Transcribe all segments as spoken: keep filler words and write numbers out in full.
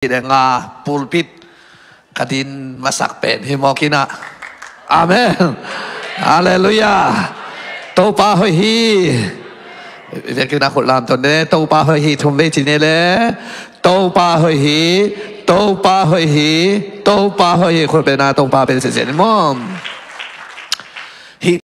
Hi deng a pulpit ka din masak pen hi mawk inah. Amen. Halleluiah. Topa hoih hi. Vekin a khut lamton ne, Topa hoih hi thum vei ci ne le. Topa hoih hi. Topa hoih hi. Topa hoih hi. Khut bena Topa bel cecen mawm. Hi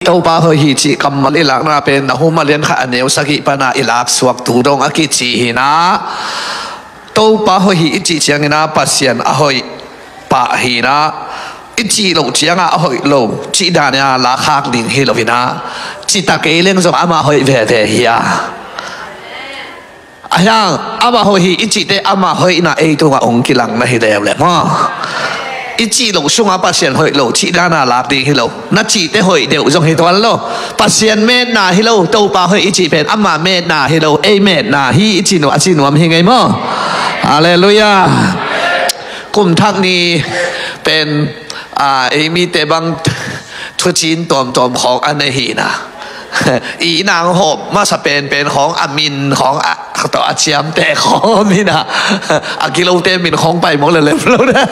Topa hoih hi cih kammal i lakna pen Nahum a lian khat a neu sagih pana i laksuak tu dong a kici hinah. Topa hoih hi i cih cianginah Pasian a hoih pah hinah. I cih loh ciangah a hoih lo cih dania lakhak ding hi lo hinah. Cita kei leng zong amah hoih veve hi a. Ahiang, amah hoih hi i cihte amah hoihna ei tungah hong kilang na hi leuleu maw? I cih loh sungah Pasian hoih lo cih dana lak ding hi lo. Na cihte hoih deuh zong hi tuan lo. Pasian metna hi lo, Topa hoih i cih pen amah metna hi lo, ei metna hi i cih nuam, a cih nuam hi ngei maw? Halleluiah. Kum thak ni pen, a, ei mite bang thucin tuamtuam khawng a nei hina. I nang hawm masa penpen khawng a min khawng a, tawh a ciamte khawng hina. A kilote min khawng pai mawk lelem lo na.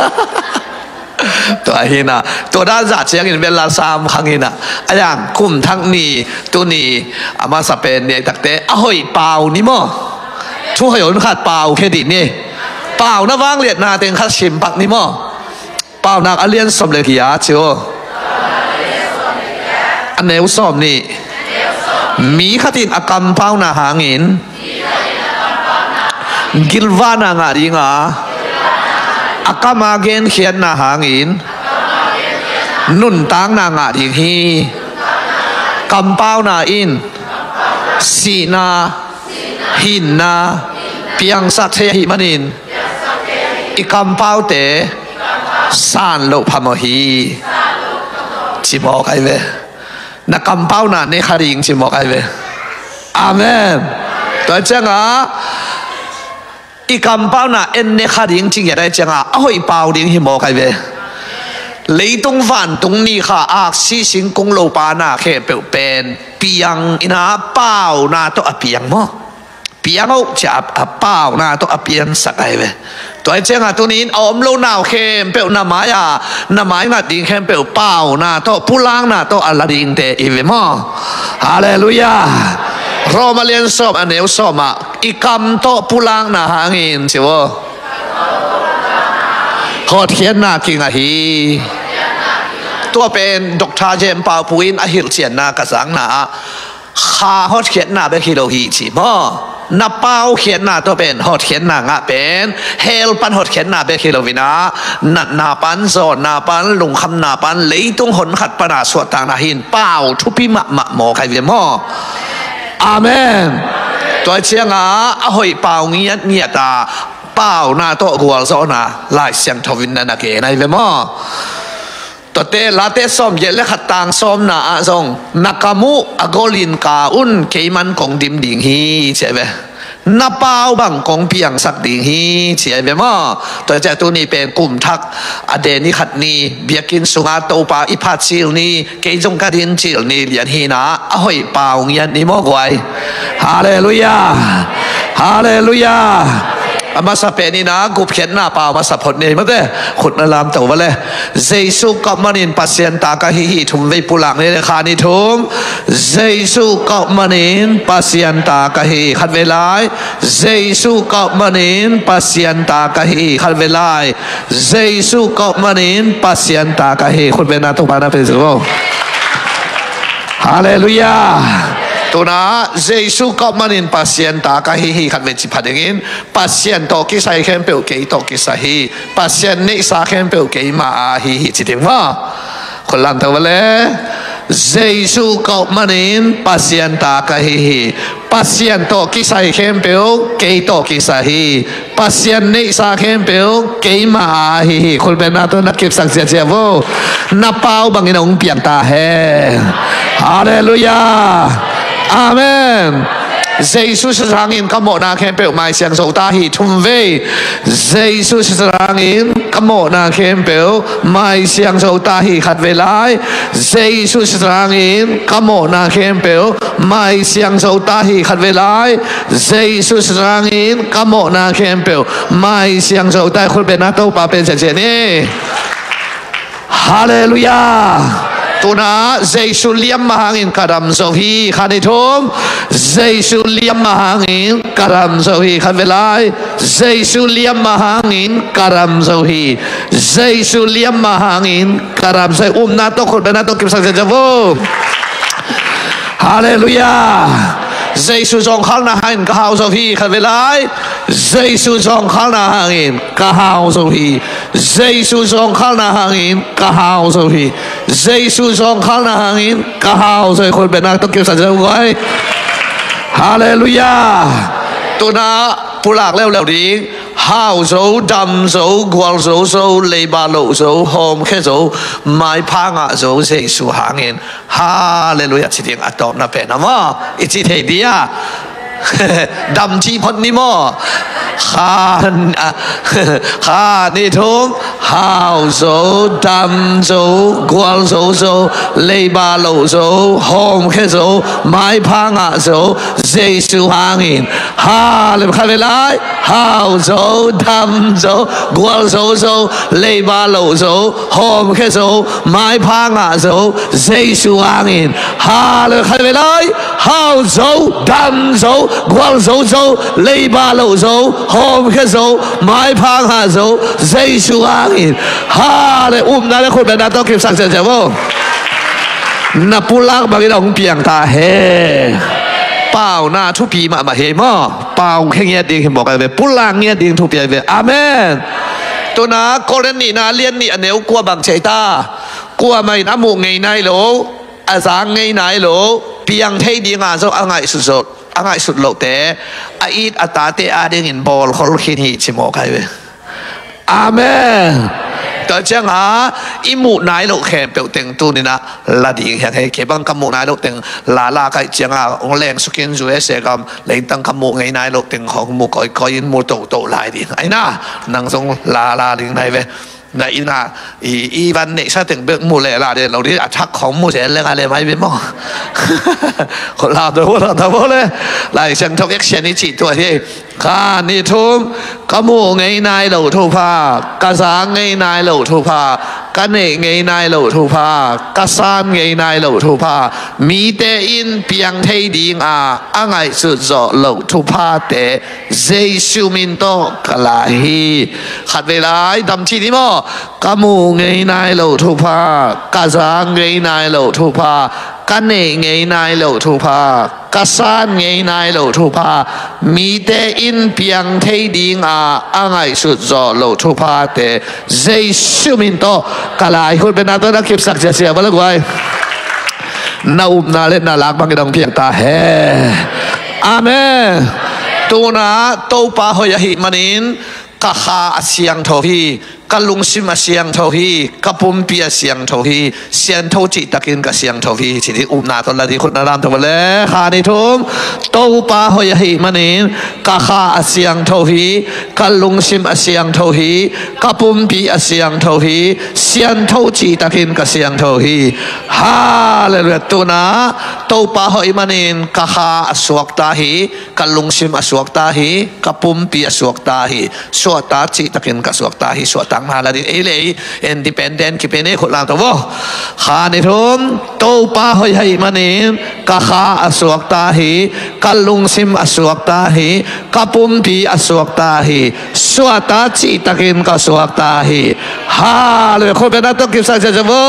Tua hina. Tua dan zah ciangin bel la sam khang hina. Ahiang kum thak ni, tuni, a masa pen ni a i takte a hoih pau ni maw? Thu hoih hon khat pau khe dih ni. Pau na vangliatna teng khat simpak ni maw? Paunak a lian sawm le giat ci aw. A neu sawm nih. Mi khat in a kampauna hangin gilvahna ngah dinga, a kama genkhiatna hangin nuntakna ngah ding hi. Kampauna in sihna, hinna piangsak thei ahih manin i kampaute san loh phamawh hi. Ci mawk ai ve. Na kampauna ne kha ding ci mawk ai ve. Amen. Tua ciangah i kampauna en ne kha ding ci ngiat ai ciangah a hoih pau ding hi mawk ai ve. Leitung vantung ni kha aksi singkung lopa na khempeuh pen piang ina pauna tawh a piang maw? Piang oh cia a pauna tawh a piansak ai ve. Tua i ciangah tunin a om lo nau khempeuh na mai-a, na mai ngat ding khempeuh pauna tawh, pulakna tawh a la dingte i ve maw? Halleluiah. Roma lian sawm a neu sawmah i kam tawh pulakna hangin ci aw. Hotkhiatna kingah hi. Tua pen Doctor Jem Pau Pu in a hilhcianna ka zakna ah kha hotkhiatna bek hi lo hi ci maw? Na paukhiatna tawh pen hotkhiatna ngah pen hell pan hotkhiatna bek hi lo inah, natna pan, zawnna pan, lungkhamna pan, leitung honkhat pana suahtakna hin pau thupi mahmah mawk ai ve maw? Amen. Tua ciangah a hoih pau ngiatngiat a pauna tawh gualzawhna Lai Siangtho in na na gen ai ve maw? Tuate Late sawm giat le khat tang sawmna ah zong na kam uh a golin ka un, keiman kong dim ding hi ci ai ve. Na pau bang kong piangsak ding hi ci ai ve maw? Tua ciah tuni pen kum thak a deni khat ni, biakinn sunga Topa i phat cil ni, kei zong ka din cil ni lian hina, a hoih pau ngiat ni maw guai? Halleluiah. Halleluiah. A masa pen ina gupkhiatna pau masa phot ni mate. Khut na lamto va le. Jesu kauh manin Pasian ta ka hi hi thum vei pulak ni le kha ni thum. Jesu kauh manin Pasian ta ka hi khat vei lai. Jesu kauh manin Pasian ta ka hi khat vei lai. Jesu kauh manin Pasian ta ka hi. Khut bena Topa na pe zo. Halleluiah. Tuna Jesu kauh manin Pasian ta ka hi hi khat vei ci pha dingin, Pasian tawh kisai khempeuh kei tawh kisai hi. Pasian neihsa khempeuh keima a hi hi ci ding va. Khut lamto va le. Jesu kauh manin Pasian ta ka hi hi. Pasian tawh kisai khempeuh kei tawh kisai hi. Pasian neihsa khempeuh keima a hi hi. Khut bena tawh na kipsak ziazia vo. Na pau bangin a hong piang ta hen. Halleluiah. Amen. Jesu sisan hangin ka mawhna khempeuh maisiang zo ta hi. Thum vei. Jesu sisan hangin ka mawhna khempeuh maisiang zo ta hi. Khat vei lai. Jesu sisan hangin ka mawhna khempeuh maisiang zo ta hi. Khat vei lai. Jesu sisan hangin ka mawhna khempeuh maisiang zo ta hi. Khut beng a, Topa pen siasia ni. Halleluiah. Tuna Jesu liamma hangin ka dam zo hi. Khat, nih, thum. Jesu liamma hangin ka dam zo hi. Khat vei lai. Jesu liamma hangin ka dam zo hi. Jesu liamma hangin ka dam zo hi. Upna tawh, khut beng a tawh kipsak ziahziah vo. Halleluiah. Jesu zawngkhalna hangin ka hau zo hi. Khat vei lai. Jesu zawngkhalna hangin ka hau zo hi. Jesu zawngkhalna hangin ka hau zo hi. Jesu zawngkhalna hangin ka hau zo hi. Khut beng a tawh kipsak ziahziah vo. Halleluiah. Tuna pulak leuleu ding. Hau zo, dam zo, gualzo zo, leiba loh zo, hawmkhia zo, maipha ngah zo, Jesu hangin. Halleluiah ci ding a tawpna pen a maw? I ci thei dia? Dam cih phot ni maw? Kha, a, khat, nih, thum. Hau zo, dam zo, gualzo zo, leiba loh zo, hawmkhia zo, maipha ngah zo, Jesu hangin. Halleluiah. Khat vei lai. Hau zo, dam zo, gualzo zo, leiba loh zo, hawmkhia zo, maipha ngah zo, Jesu hangin. Halleluiah. Khat vei lai. Hau zo, dam zo, gualzo zo, leiba loh zo, hawmkhia zo, maipha ngah zo, Jesu hangin. Halleluiah. Upna le khut beng a tawh kipsak ziahziah vo. Na pulak bangin hong piang ta hen. Pauna thupi mahmah hi maw? Pau khia ngiat ding hi mawk ahi ve. Pulak ngiat ding thupi ahi ve. Amen. Tuna Korin nihna lian nih a neu kua bang ci hiam ta? Kuamah in a muh ngei nai lo, a zak ngei nai lo, piang thei dinga zong a ngaihsut zo, a ngaihsut lohte, a it a tate adingin bawlkhol khin hi ci mawk ahi ve. Amen. Tua cianga i muh nai loh khempeuh teng tuni-in ah la ding hi hang. Hei, kei bang ka muh nai loh teng la la ka hih cianga hong lengsukin U S A gam leitang ka muh ngei nai loh teng hong mu kawikawi in mu toto lai ding. Ahi na, nang zong la la ding nai ve. Na inn ah i, i van neihsa teng bek mu leh la ding lo ding, a thak khong mu zel leng a lem ahi ve maw? Khut lamto, khut lamto le. Lai Siangtho action i cih tua hi. Khat, nih, thum. Ka muh ngei nai loh thupha, ka zak ngei nai loh thupha, ka neih ngei nai loh thupha, ka san ngei nai loh thupha, mite in piang thei dinga a ngaihsut zawh loh thuphate Jesu min tawh ka la hi. Khat vei lai, dam cih ni maw? Ka muh ngei nai loh thupha, ka zak ngei nai loh thupha, ka neih ngei nai loh thupha, ka san ngei nai loh thupha, mite in piang thei dinga a ngaihsut zawh loh thuphate Jesu min tawh ka la hi. Khut beng a tawh na kipsak ziahziah vo le guai. Na upna le na lak bangin hong piang ta hen. Amen. Tuna Topa hoih ahih manin ka kha a siangtho hi. Ka lungsim a siangtho hi, ka pumpi a siangtho hi, siangtho cihtakin ka siangtho hi, ci ding. Upna tawh la ding, khut na lamto vo le. Khat, nih, thum. Topa hoih ahih manin ka kha a siangtho hi, ka lungsim a siangtho hi, ka pumpi a siangtho hi, siangtho cihtakin ka siangtho hi. Halleluiah. Tuna Topa hoih manin ka kha a suak ta hi, ka lungsim a suak ta hi, ka pumpi a suak ta hi, suahtak cihtakin ka suak ta hi. Suahtakna la ding, ei le ei independent kipen ei, khut lamto vo. Khat, nih, thum. Topa hoih ahih manin ka kha a suak ta hi, ka lungsim a suak ta hi, ka pumpi a suak ta hi, suahtak cihtakin ka suak ta hi. Halleluiah. Khut beng a tawh kipsak ziahziah vo.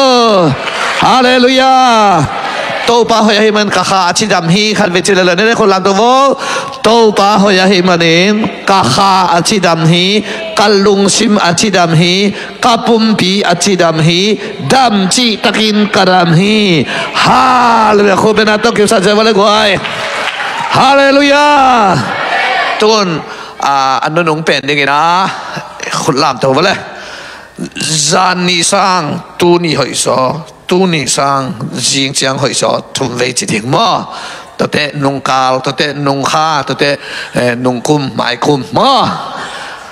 Halleluiah. Topa hoih ahih manin ka kha a cidam hi. Khat vei ci le le, ne le, khut lamto vo. Topa hoih ahih manin ka kha a cidam hi, ka lungsim a cidam hi, ka pumpi a cidam hi, dam cihtakin ka dam hi. Halleluiah. Khut beng a tawh kipsak ziahziah vo le guai. Halleluiah. Tun, a, a nunung pen dingin a, khut lamto vo le. Zan ni sang tuni hoih zaw, tuni sang zing ciang hoih zaw, thum vei ci ding maw? Tuate nungkal, tuate nungkha, tuate, eh, nungkum, maikum maw.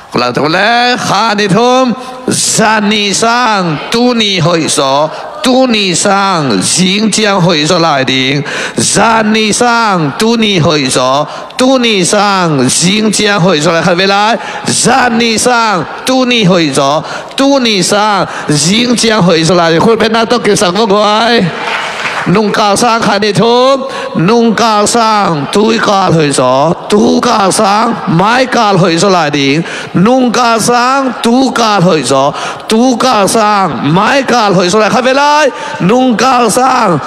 Khulang tuk le, kha ni thum. Zani sang tuni hoih zaw, tuni sang zingciang hoih zaw lai ding. Zani sang tuni hoih zaw, tuni sang zingciang hoih zaw lai. Khat vei lai. Zani sang tuni hoih zaw, tuni sang zingciang hoih zaw lai ding. Khut beng nak tawh kipsak vua guai. Nungkal sang kha ni thum. Nungkal sang tuikal hoih zaw, tukal sang maikal hoih zaw lai ding. Nungkal sang tukal hoih zaw, tukal sang maikal hoih zaw lai. Khat vei lai. Nungkal sang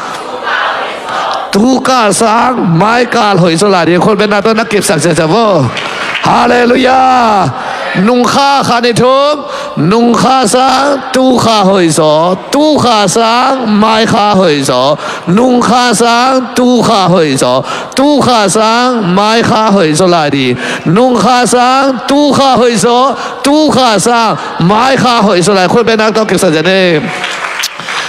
tukal sang maikal hoih zaw lai ding. Khut beng nak tawh na kipsak ciaciat vua. Halleluiah. Nungkha kha ni thum. Nungkha sang tukha hoih zaw, tukha sang maikha hoih zaw. Nungkha sang tukha hoih zaw, tukha sang maikha hoih zaw lai ding. Nungkha sang tukha hoih zaw, tukha sang maikha hoih zaw lai. Khut beng nak tawh kipsak ciat ni.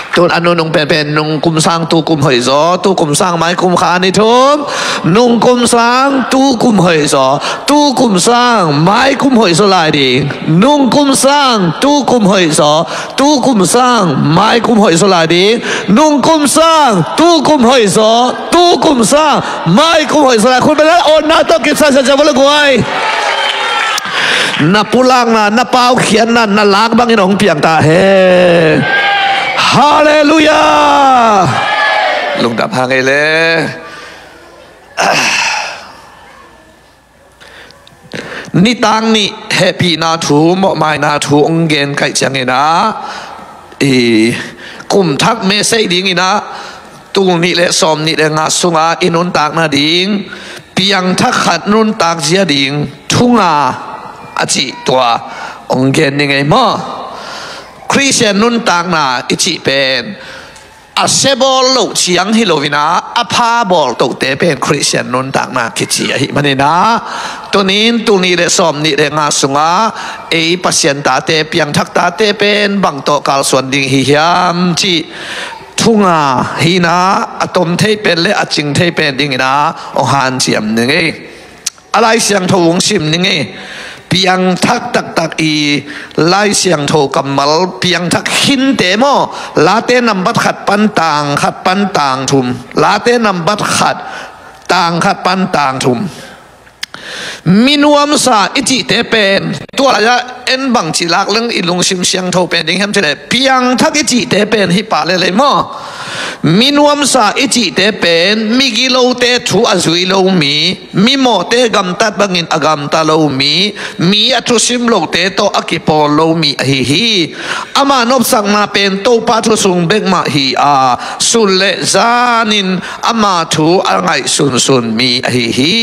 Tun a nunung penpen nungkum sang tukum hoih zaw, tukum sang maikum kha ni thum. Nungkum sang tukum hoih zaw, tukum sang maikum hoih zaw lai ding. Nungkum sang tukum hoih zaw, tukum sang maikum hoih zaw lai ding. Nungkum sang tukum hoih zaw, tukum sang maikum hoih zaw lai. Khut beng lai, awn nak tawh kipsak ciaciat vua le guai. Na pulakna, na paukhiatna, na lak bangin hong piang ta hen. Halleluiah. Lungdam hang ei le. Nitak nih hehpihna thu, mawhmaina thu hong gen kaih ciangin ah, i, kum thak message dingin ah, tul nih le sawm nih le nga sungah i nuntak nading piangthak khat nuntak zia ding thu nga a cih tua hong gen ning ei maw. Khristian nuntakna i cih pen a sia bawl loh ciang hi loin ah, a pha bawl tohte pen Khristian nuntakna kici ahih manin ah, tunin tul nih le sawm nih le nga sungah ei Pasian tate, piangthak tate pen bang tawh kalsuan ding hi hiam cih thu nga hi-in ah, a tom thei pen le a cing thei pen dingin ah hong hanciam ning ei. A Lai Siangtho hong sim ning ei. Piangthak taktak i Lai Siangtho kammal, piangthak khinte maw, Late nambat khat pan tang khat pan tang thum, Late nambat khat tang khat pan tang thum. Mi nuamsa i cihte pen, tua lai-ah en bangci lak leng i lungsim siangtho pen ding hiam cih leh, piangthak i cihte pen hih pa lel ei maw. Mi nuamsa i cihte pen migilote thu a zui lo mi, mimawhte gamtat bangin a gamta lo mi, mi a thusim lote tawh a kipawl lo mi ahi hi. Ama nopsakna pen Topa thu sung bek mah hi a, sun le zanin ama thu a ngaihsunsun mi ahi hi.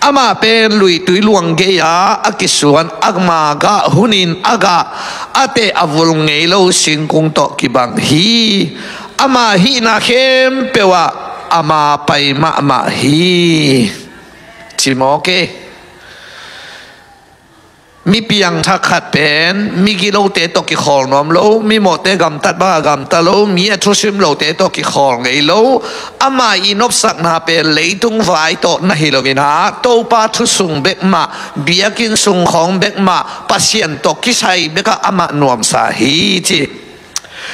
Amah pen luitui luang gei-a a kisuan, ama gah hunin a gah, a teh a vul ngei lo singkung tawh kibang hi. Ama hihna khempeuh ah ama pai mahmah hi. Ci mawk e. Mi piangthak khat pen migilote tawh kikhawl nuam lo, mimawhte gamtat bangah gamta lo, mi a thusim lote tawh kikhawl ngei lo. Ama i nopsakna pen leitung vai tawh na hi loin ah, Topa thu sung bek mah, biakinn sung khawng bek mah, Pasian tawh kisai bekah amah nuamsa hi ci.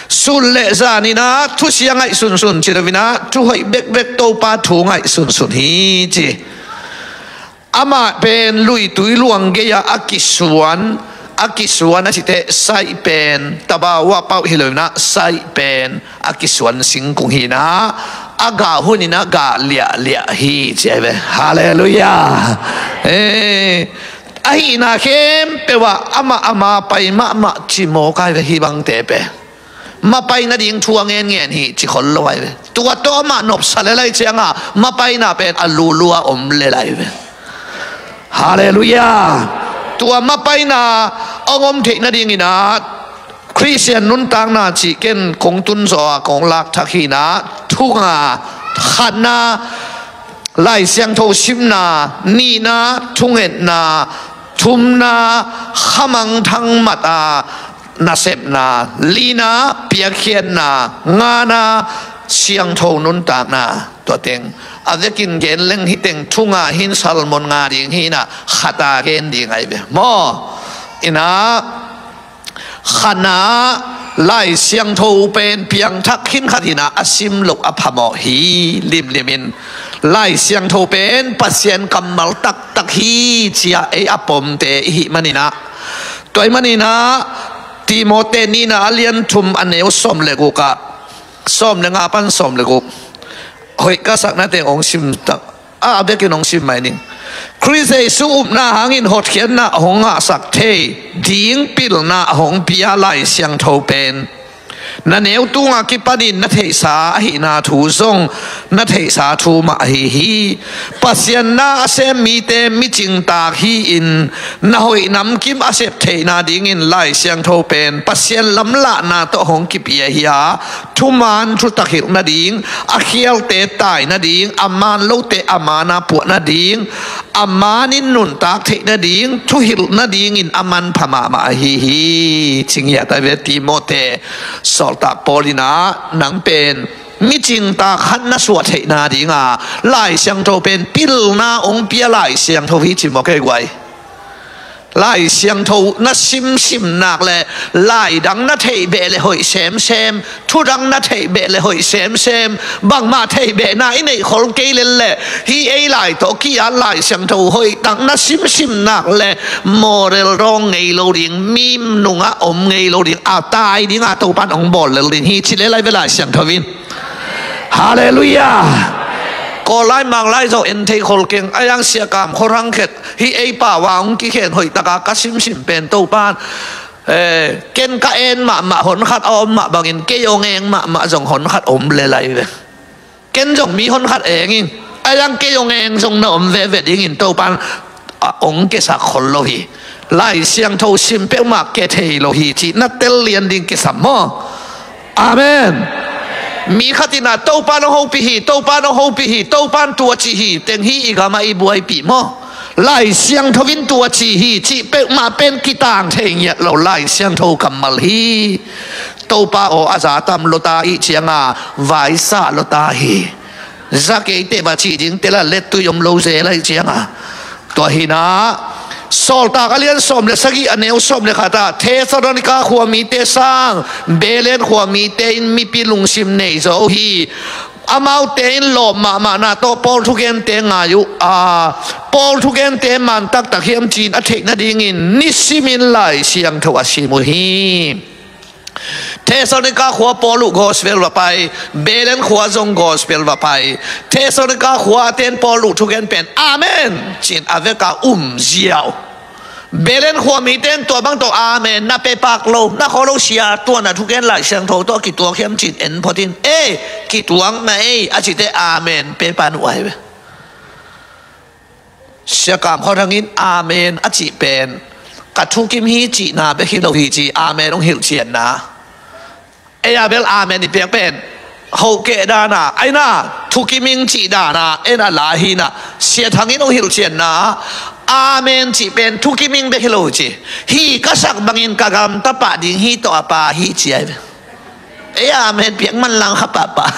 Sun le zanin ah thusia ngaihsunsun ci loin ah, thuhoih bekbek Topa thu ngaihsunsun hi ci. Amah pen luitui luang gei-a a kisuan, a kisuan a cih teh saih pen, tabawa pauh hi loin ah saih pen a kisuan singkung hi-in ah, a gah hunin a gah liahliah hi ci ahi ve. Halleluiah. Eh, a hihna khempeuh ah amah ama pai mahmah ci mawk ahi ve hih bangte pen. Mapai nading thu a ngenngen hi ci khol lo ahi ve. Tua tawh amah nopsa lel ahih ciangah mapaina pen a lulua om lel ahi ve. Halleluiah. Tua mapaina hong om theih nadingin ah, Khristian nuntakna cih ken kong tun zawh a kong lak thak hi-in ah, thu nga, khatna, Lai Siangtho simna, nihna, thungetna, thumna, khamangthang mat a nasepna, lina, piakkhiatna, ngana, Siangtho nuntakna, tua teng a vekin gen leng hi teng, thu nga hin sermon nga ding hi inah, khat a gen ding ahi ve maw. Inah, khatna, Lai Siangtho pen piangthak khin khat inah a sim loh a phamawh hi. Limlim in Lai Siangtho pen Pasian kammal taktak hi, ci-a ei a pomte i hih man inah, tua ahih man inah Timoti nihna a lian thum a neu sawm le guk ah, sawm le nga pan sawm le guk, hoih ka sakna teng hong sim tak, a, a bekin hong sim mai ning. Khrih Jesu upna hangin hotkhiatna a hong ngahsak thei ding pilna a hong pia Lai Siangtho pen na neu tunga kipanin na theihsa ahihna thu zong na theihsa thu mah ahi hi. Pasian na a sem mite micingtak hi-in, na hoih namkim a sep theihna dingin Lai Siangtho pen Pasian lamlahna tawh hong kipia hi a, thuman thutak hilh nading, a khialte tai nading, a man lote a mana puah nading, a manin nuntak theih nading, thuhilh nadingin a manpha mahmah ahi hi. Ci ngiat ahi ve Timoti. Sawltak Paul inah nang pen micingtak khat na suah theihna dinga Lai Siangtho pen pilna hong pia Lai Siangtho hi, ci maw kei guai. Lai Siangtho na simsim nak le, lai dang na theih beh le hoih semsem, thu dang na theih beh le hoih semsem, bangmah theih behna i neih khol kei lel le, hih ei lai tawh ki-at Lai Siangtho hoih tak na simsim nak le, moral dawng ngei lo ding, mi nungah om ngei lo ding, a tai dinga Topan hong bawl lel ding hi, ci le lai ve Lai Siangtho in. Halleluiah. Kawl lai mang lai zong en thei khol keng, a yang siakam khuarang khet, hih ei pau a hong kikhen hoih taka ka simsim pen Topan, eh, ken ka en mahmah honkhat a om mah bangin, kei hong eng mahmah zong honkhat om le lai ve. Ken zong mi honkhat eng in, a yang kei hong eng zong na om veve dingin Topan a hong kesak khol lo hi. Lai Siangtho sim peuhmah ke thei lo hi cih na tel lian ding kisam maw? Amen. Mi khat inah Topan hong hopih hi, Topan hong hopih hi, Topan tua ci hi, teng hi i gamah i buaipih maw? Lai Siangtho in tua ci hi cih peuhmah pen kitang thei ngiat lo, Lai Siangtho kammal hi. Topa aw a za tam lota ih cianga vaisa lota hi. Za kei teh va cih ding tela lettui om lo zel aih cianga. Tua hinah Sawltak a lian sawm le sagih a neu sawm le khatah Thessalonika khuamite sang Belen khuamite in mipi lungsim nei zaw uh hi. Amaute in lawp mahmahna tawh Paul thugente ngai uh a, Paul thugente man taktak hiam ci-in a theih nadingin nisimin Lai Siangtho a sim uh hi. Thessalonika khua Paul uh gospel va pai, Belen khua zong gospel va pai. Thessalonika khua ten Paul uh thugen pen amen ci-in a veka um ziau. Belen khua mite in tua bang tawh amen na pepak lo, na kholo sia, tua na thugen Lai Siangtho tawh kituak hiam ci-in en phot in, e, kituak na ei a cite amen pepa nuai ve. Siakam khuarangin amen a cih pen ka thukim hi cihna bek hi lo hi ci, amen hong hilh cianna. Ei a bel amen i piak pen hoh keh dana, aina thukim ing cih dana en a la hina. Sia Thangin hong hilh cianna, amen cih pen thukim ing bek hi lo hi ci. Hi ka sak bangin ka gamta pah ding hi tawh a pa hi ci ai ve. Ei amen piak man lang kha pahpah.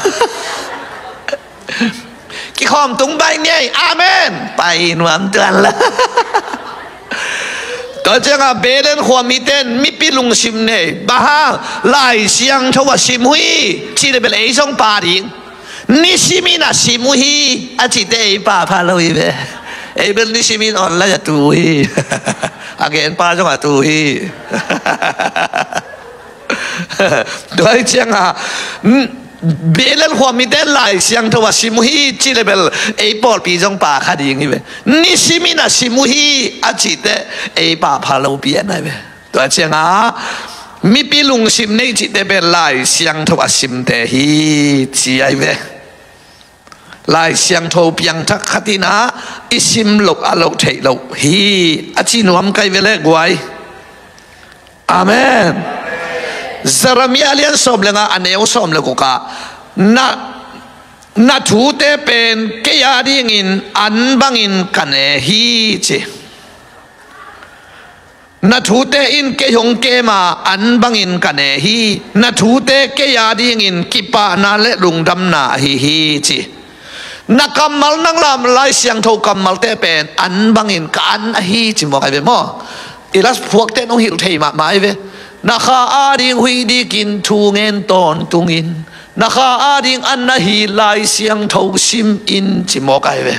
Kikhawm tung bai ni ei, amen. Pai nuam tuan la. Tua cianga Belen khua miten mipi lungsim nei, bang hang, Lai Siangtho a sim uh hi ci le bel ei zong pa ding. Nisimin a sim uh hi a cite ei pa pha lo hi ve. Ei bel nisimin online a tu uh hi. A genpa zong a tu uh hi. Tua hi cianga, mm, Belen khua miten Lai Siangtho a sim uh hi ci le bel ei pawlpi zong pa kha ding hi ve. Nisimin a sim uh hi a cite ei pa pha lo pian ai ve. Tua cianga mipi lungsim nei cite pen Lai Siangtho a simte hi ci ai ve. Lai Siangtho piangthak khat inah i sim loh a loh theih loh hi a ci nuam kai ve le guai. Amen. Jeremiah lian sawm le nga a neu sawm le gukah na, na thute pen kei a dingin an bangin ka ne hi ci. Na thute in kei hong kem a, an bangin ka ne hi. Na thute kei adingin kipahna le lungdamna ahi hi, ci. Na kammal, nang lam Lai Siangtho kammalte pen an bangin ka an ahi, ci mawk ai ve maw? I la phuakte nong hilh thei mahmah ai ve. Na kha ading huih dikin thu ngen tawntungin, na kha ading an ahi Lai Siangtho sim in, ci mawk ai ve.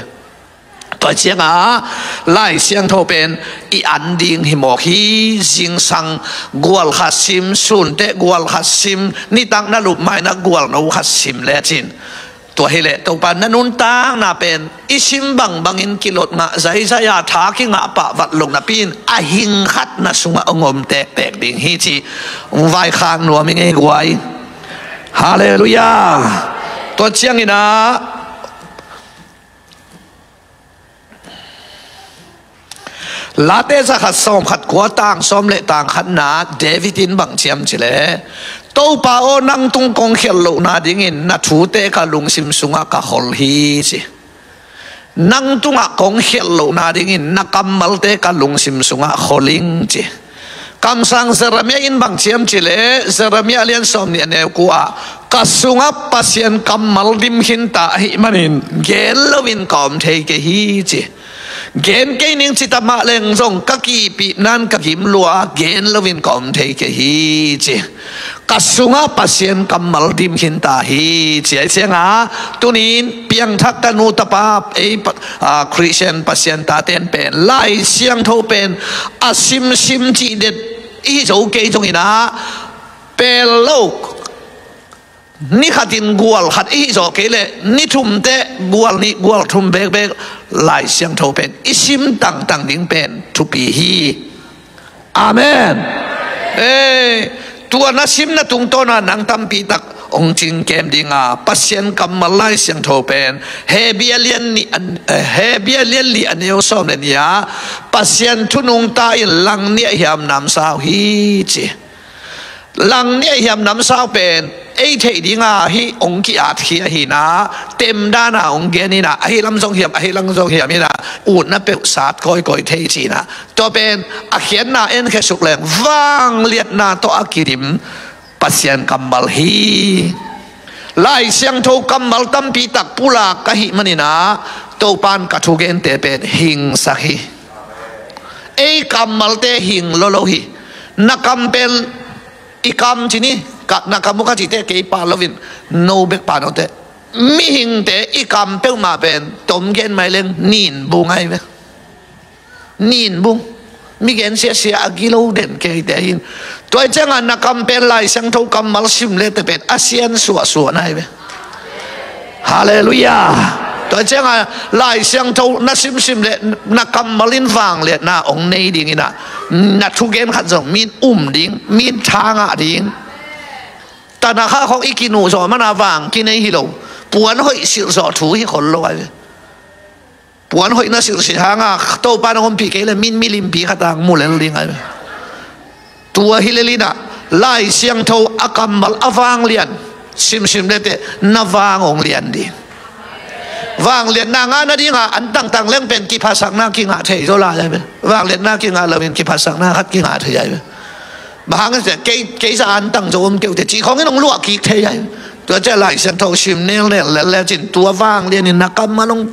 Tua cianga Lai Siangtho pen i an ding hi mawk hi. Zingsang gual khat sim, sunte gual khat sim, nitak na lup maina gual no khat sim lecin, tua hileh Topa na nuntakna pen i sim bangbangin kilot ngah zaizai a, tha kingah pah vat lo napi in a hing khat na sungah hong om tektek ding hi, ci hong vaikhak nuam i ngei guai. Halleluiah. Tua ciangin ah Late zakhat sawmkhat kua tang sawm le tang khatna, David in bang ciam cileh, Topa aw, nang tung kong khialh lohna dingin na thute ka lungsim sungah ka khol hi, ci. Nang tungah kong khialh lohna dingin na kammalte ka lungsim sungah khol ing, ci. Kamsang Jeremiah in bang ciam cileh, Jeremiah lian sawm nih a neu kua ah, ka sungah Pasian kammal dim khinta ahih manin gen loin ka om thei kei hi, ci. Gen kei ning cita mah leng zong ka kihpih nan ka gim lua, gen loin ka om thei kei hi, ci. Ka sungah Pasian kammal dim khinta hi, ci. Ai cianga tunin piangthak ka nu tapa, ei pa-, a, Khristian Pasian taten pen Lai Siangtho pen a simsim cih det i hi zo kei zongin ah, pel lo, ni khatin gual khat i hi zawh kei leh ni thumte gual nih gual thum bekbek Lai Siangtho pen i sim tangtang ding pen thupi hi. Amen. Ei, tua na simna tungtawna nang tampi tak hong cingkem dinga, Pasian kammal Lai Siangtho pen Hebru lian nih, eh, Hebru lian li a neu sawm le nih ah, Pasian thu nungta in langnih ah hiam namsau hi, ci. Langnih ah hiam namsau pen ei theih dinga hih hong ki-at hi ahi nah, temdana hong gen hi nah, ahi lam zong hiam, ahi lam zong hiam hi nah, utna peuh sat kawikawi thei ci nah. Tua pen a khiatna en khesuk leng vangliatna tawh a kidim Pasian kammal hi. Lai Siangtho kammal tampi tak pulak ka hih manin ah, Topan ka thugente pen hingsak hi. Ei kammalte hing lolo hi. Na kam pen i kam ci ni, ka, na kam uh ka cite kei pa loin, no bek pa note. Mihingte i kam peuhmah pen tom gen mai leng nin bung ai ve. Nin bung. Mi gen siasia a gilo den keite hin. Tua cianga na kam pen Lai Siangtho kammal sim lete pen a sian suahsuah nai ve. Halleluiah. Tua cianga Lai Siangtho na simsim le na kammal in vangliatna hong nei dingin ah, na thugen khat zong min um ding, min thangah ding. Tana kha khong i kinuh zawh mana vang kinei hi lo. Puan hoih silh zawh thu hi khol lo ai ve. Puan hoihna silhsilh hanga Topa nong ompih kei le min milimpi khat ang mu lel ding ai. Tua hi lel inah Lai Siangtho a kammal a vanglian simsim lete na vang hong lian ding. Vangliatna ngahna dinga an tangtang leng pen kiphatsakna kingah thei zaw lai ai ve. Vangliatna kingah loin kiphatsakna khat kingah thei ai ve. Bang hang hiam cih leh kei, kei za an tang zo om kei uh teh cih khawngin hong luah kik thei ai. Tua ciah Lai Siangtho sim nelnel lel lecin tua vanglianin na kammal hong,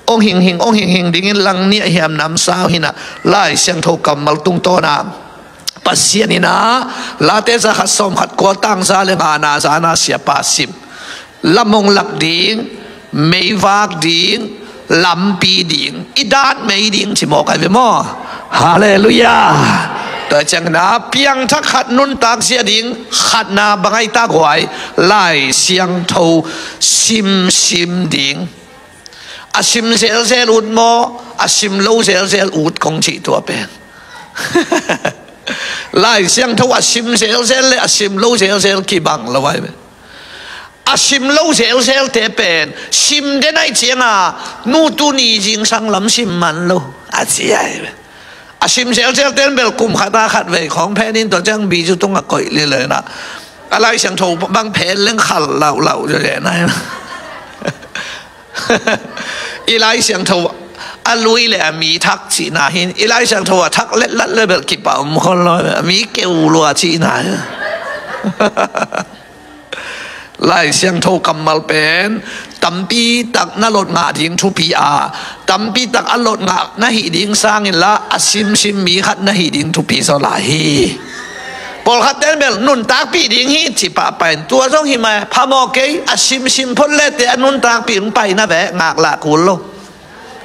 hong hinghing, hong hinghing dingin langnih ah hiam namsau hi nah, Lai Siangtho kammal tungtawna Pasian in ah, Late zakhat sawmkhat kua tang za le ngana zana siapa sim. Lam hong lak ding, meivak ding, lampi ding, i dat mei ding ci mawk ai ve maw? Halleluiah. Tua ciangin ah piangthak khat nuntak zia ding, khatna bang ai tak huai, Lai Siangtho simsim ding. A sim zelzel ut maw, a sim lo zelzel ut kong cih tua pen. Lai Siangtho a sim zelzel le a sim lo zelzel kibang lo ai ve. A sim lo zelzelte pen sim den ai cianga nu tuni zingsang lam sim man lo a ci ai ve. A sim zelzelte in bel kum khata khat vei khawng phenin tua ciang bizu tungah koih lilena a Lai Siangtho bang phen leng khal laulau zena. I Lai Siangtho a a lui le a mi thak cihna hi. I Lai Siangtho a thak letlat le bel kipah om khol lo, a mi keu lua cihna hi. Lai Siangtho kammal pen tampi tak na lot ngah ding thupi a, tampi tak a lot ngah na hih ding sangin la a simsim mi khat na hih ding thupi zaw lai hi. Pawlkhat ten bel nuntakpih ding hi ci pahpah in, tua zong hi mai, phamawh kei, a simsim phot lete a nuntakpih hong pai na ve ngak lah kul lo.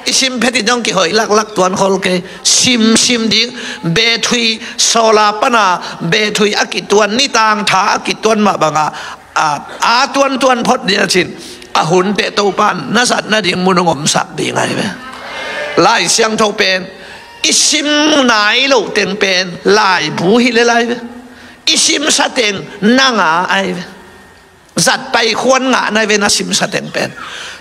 I sim phetin zong kihoih laklak tuan khol kei. Simsim ding, bethui, solar pana bethui a kituan, nitang tha a kituan mah banga a, a tuantuan phot ding a cin, a hun teh Topa in na zat nading mun hong omsak ding ahi ve. Lai Siangtho pen i sim nai loh teng pen laibu hi le lai ve. I simsa teng nanga ahi ve. Zat pai khuan ngah nai ve na simsa teng pen.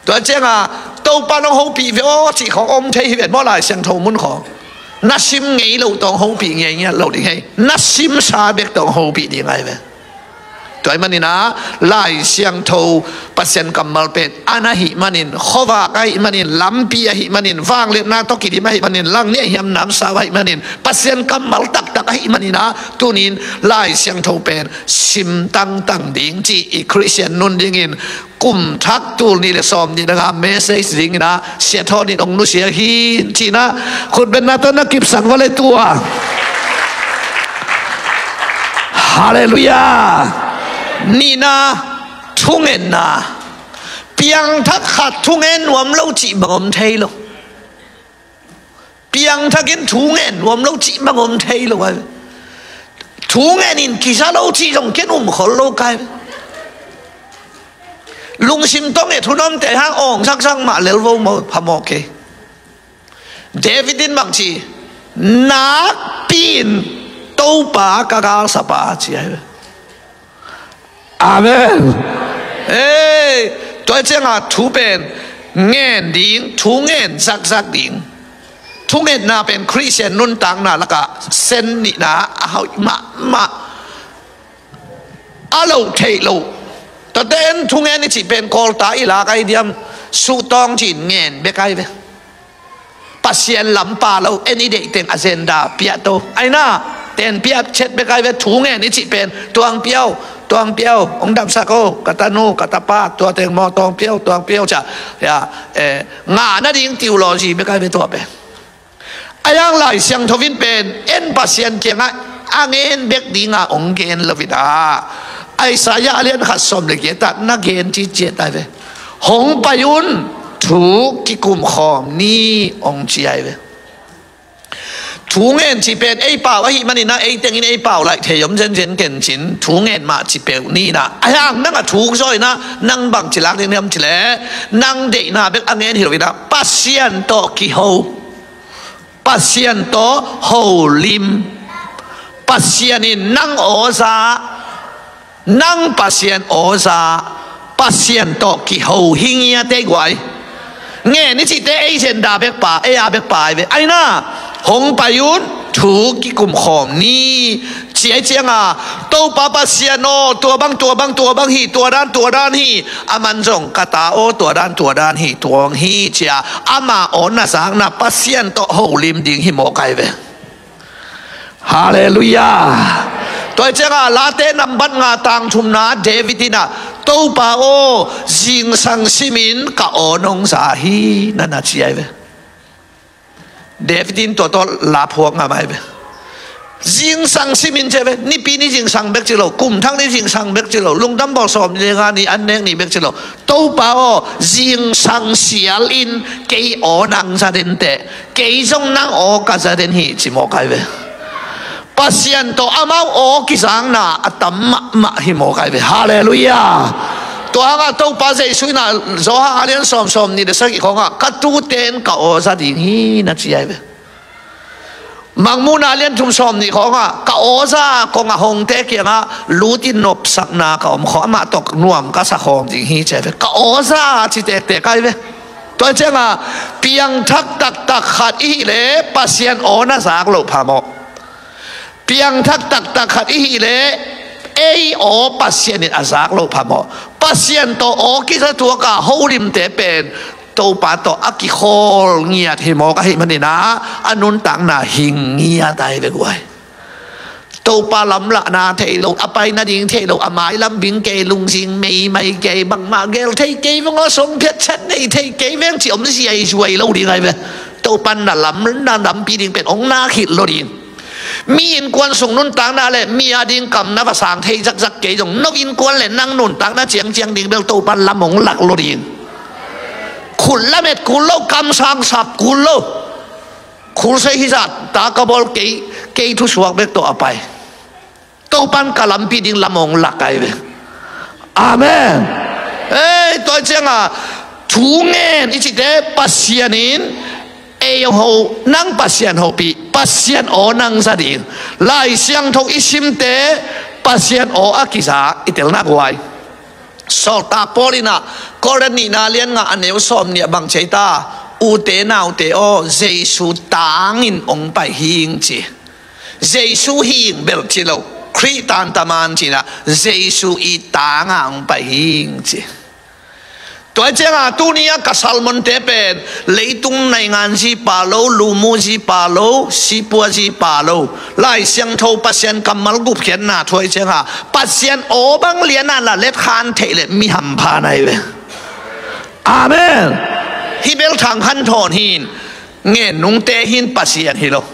Tua cianga Topa nong hopih ve aw cih khawng om thei hi ve maw, Lai Siangtho mun khawng. Na sim ngei lo tawng hopih ngei ngiat lo ding hei. Na simsa bek tawng hopih ding ahi ve. Tua ahih maninah Lai Siangtho Pasian kammal pen an ahih manin, khuavak ahih manin, lampi ahih manin, vangliatna tawh kidim ahih manin, langnih a hiam namsau ahih manin, Pasian kammal taktak ahih maninah tunin Lai Siangtho pen sim tangtang ding ci i Khristian nun dingin kum thak tul nih le sawm nih danga message dinginah Sia Thawn in hong nusia hi cinah khutbetna tawh na kipsak va le tua. Halleluiah. Nihna, thungetna. Piangthak khat thungen nuam lo cih bang om thei lo. Piangthakin thungen nuam lo cih bang om thei lo ai. Thungen in kiza lo cih zong ken um khol lo kai. Lungsim tawh nget hun omte hang awng saksak mah lelvo maw, phamawh kei. David in bang ci, nakpi in Topa ka galsapa ci ai. Amen. Ei, tua cianga thu pen ngen ding, thu ngen zakzak ding. Thungetna pen Khristian nuntakna lakah sen nihna a hauh mahmah. A loh theih loh. Tua ten thungen i cih pen Kawlta i lak ai diam, suhtawng cin ngen bek ai ve. Pasian lampa lo, en i deih teng agenda piahto. Aina, ten piah chet bek ai ve, thungen i cih pen, tuang piau, tuang piau, hong damsak o, ka tanu, ka tapa, tua teng maw, tuang piau, tuang piau ca. Ya, eh, ngah nading theology bek ai ve tua pen. A yang Lai Siangtho in pen, en Pasian kiangah a ngen bek dinga hong gen lo in ah. Isaiah a lian khat sawm le giat ah na gen ciciat ai ve. Hong pai un, thu kikum khawm ni hong ci ai ve. Thu ngen ci pen ei pau ahih maninah ei tengin ei pau laih thei om zenzen kencin thu ngen mah ci peuh ninah. A hiang nang a thuk zaw inah nang bang ci lak ding niam ci leh nang deihna bek a ngen hi lo inah Pasian tawh kiho. Pasian tawh holim. Pasian in nang aw za, nang Pasian aw za, Pasian tawh kiho hi ngiat ei guai. Ngen i cihte ei agenda bekpa, ei a bekpa ai ve. Aina, hong pai un, thu kikum khawm ni. Ci ai cianga, Topa Pasian aw, tua bang, tua bang, tua bang hi, tua dan, tua dan hi. Aman zong ka ta aw, tua dan, tua dan hi, tuang hi cia. Ama aw na zakna Pasian tawh holim ding hi mawk ai ve. Halleluiah. Tua cianga Late nambat nga tang thumna David inah, Topa aw, zingsang simin ka aw nong za hi, na na ci ai ve. David in tua tawh la phuak ngam ai ve. Zingsang simin ci ai ve, nipi ni zingsang bek ci lo, kum thak ni zingsang bek ci lo, lungdam bawl sawm ni le nga ni an nek ni bek ci lo. Topa aw, zingsang sial in kei aw nang za den teh, kei zong nang aw ka za den hi ci mawk ai ve. Pasian tawh amau aw kizakna a tam mahmah hi mawk ai ve. Halleluiah. Tua hangah Topa Jesuh inah Johan a lian sawm sawm ni le sagih khawngah ka tuten ka aw za ding hi na ci ai ve. Mangmuhna lian thum sawm nih khawngah ka aw za kongah hongte kiangah lutin nopsakna ka om khawng amah tawh nuam ka sa khawm ding hi ci ai ve. Ka aw za ci tektek ai ve. Tua cianga piangthak taktak khat i hih leh Pasian aw na zak loh phamawh. Piangthak taktak khat i hih leh ei aw Pasian in a zak loh phamawh. Pasian tawh aw kiza tuaka holimte pen Topa tawh a kikhawl ngiat hi mawk ahih manin ah, a nuntakna hing ngiat ai ve guai. Topa lamlahna thei lo, a pai nading thei lo, a mailam bing kei, lungzing meimai kei, bangmah gel thei kei veng aw, song phiat chat nei thei kei veng ci om ziaizuai lo ding ai ve. Topa na lam, na lampi ding pen ong na khit lo ding. Mi innkuan sung nuntakna le mi a ding kam na va sang thei zakzak kei zong, no innkuan le nang nuntakna ciangciang ding bel Topa lam ong lak lo ding. Khut lamet kul lo, kamsang sap kul lo. Khulsei hizat ta ka bawl kei, kei thusuak bek tawh a pai. Topan ka lampi ding lam ong lak ai ve. Amen. Ei, tua cianga thu ngen i cite Pasian in ei ho, nang Pasian hopih, Pasian aw nang za ding. Lai Siangtho i simte Pasian aw a kiza i telna guai. Sawltak Paul in ah Korin nihna lian nga a neu sawm nih ah bang ci ai ta, ute naute aw, Jesu tangin ong pai hing ci. Jesu hing bel ci lo, Khrih tantaman ci-in ah Jesu i tanga ong pai hing ci. Tua cianga tuni a ka sermonte pen leitung naingan zipa lo, lumu zipa lo, sipua zipa lo, Lai Siangtho Pasian kammal gupkhiatna thu ai cianga Pasian aw bang liana la let khan theih le mi hampha nai ve. Amen. Hi bel Thang Khan Thawn hin, ngen nungte hin Pasian hi lo.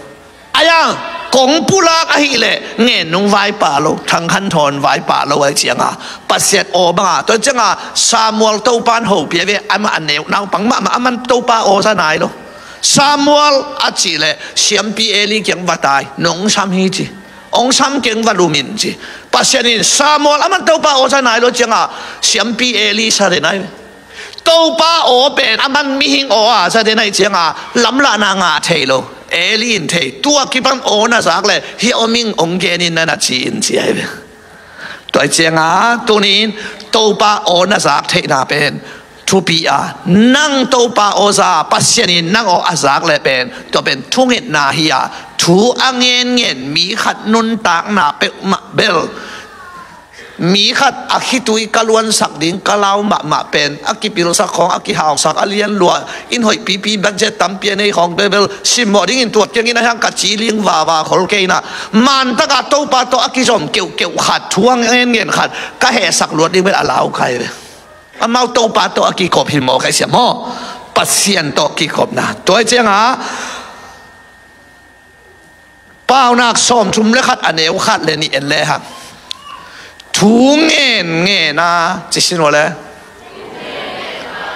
Ai ang, kong pulak ahih leh ngen nung vaipa lo, Thang Khan Thawn vaipa lo ai cianga Pasian aw banga, tua cianga Samuel Topan hopih ai ve, amah a neu naupang mahmah, aman Topa aw za nai lo. Samuel a cih leh siampi Eli kiang va tai, nong sam hi ci. Ong sam keng va lum in ci. Pasian in Samuel aman Topa aw za nai lo cianga siampi Eli sa den ai ve. Topa aw pen aman mihing aw a za den ai cianga lamlahna ngah thei lo. Eli in thei, tua kipan aw na zak le hih aw ming ong gen in na na ci in ci ai ve. Tua ai cianga tunin Topa aw na zak theihna pen thupi a, nang Topa aw za, Pasian in nang aw a zak le pen, tua pen thungetna hi a, thu a ngenngen mi khat nuntakna peuhmah bel mi khat a khitui ka luansak ding ka lau mahmah pen, a kipilsak khawng, a kihausak, a lianlua, inn hoih pipi, budget tampi a nei khawng bebel simmawh dingin tuat kengin a hiang ka ci ling vava khol kei na. Mantaka Topa tawh a kizom keuhkeuh khat, thu a ngenngen khat ka hehsak luat ding bel a lau kai ve. Amau Topa tawh a kikop hi maw, kai siam maw? Pasian tawh kikopna. Tua ai cianga Paunak sawmthum le khat a neu khat le nih en le hang. Thu ngen ngen a, ci sin ua le.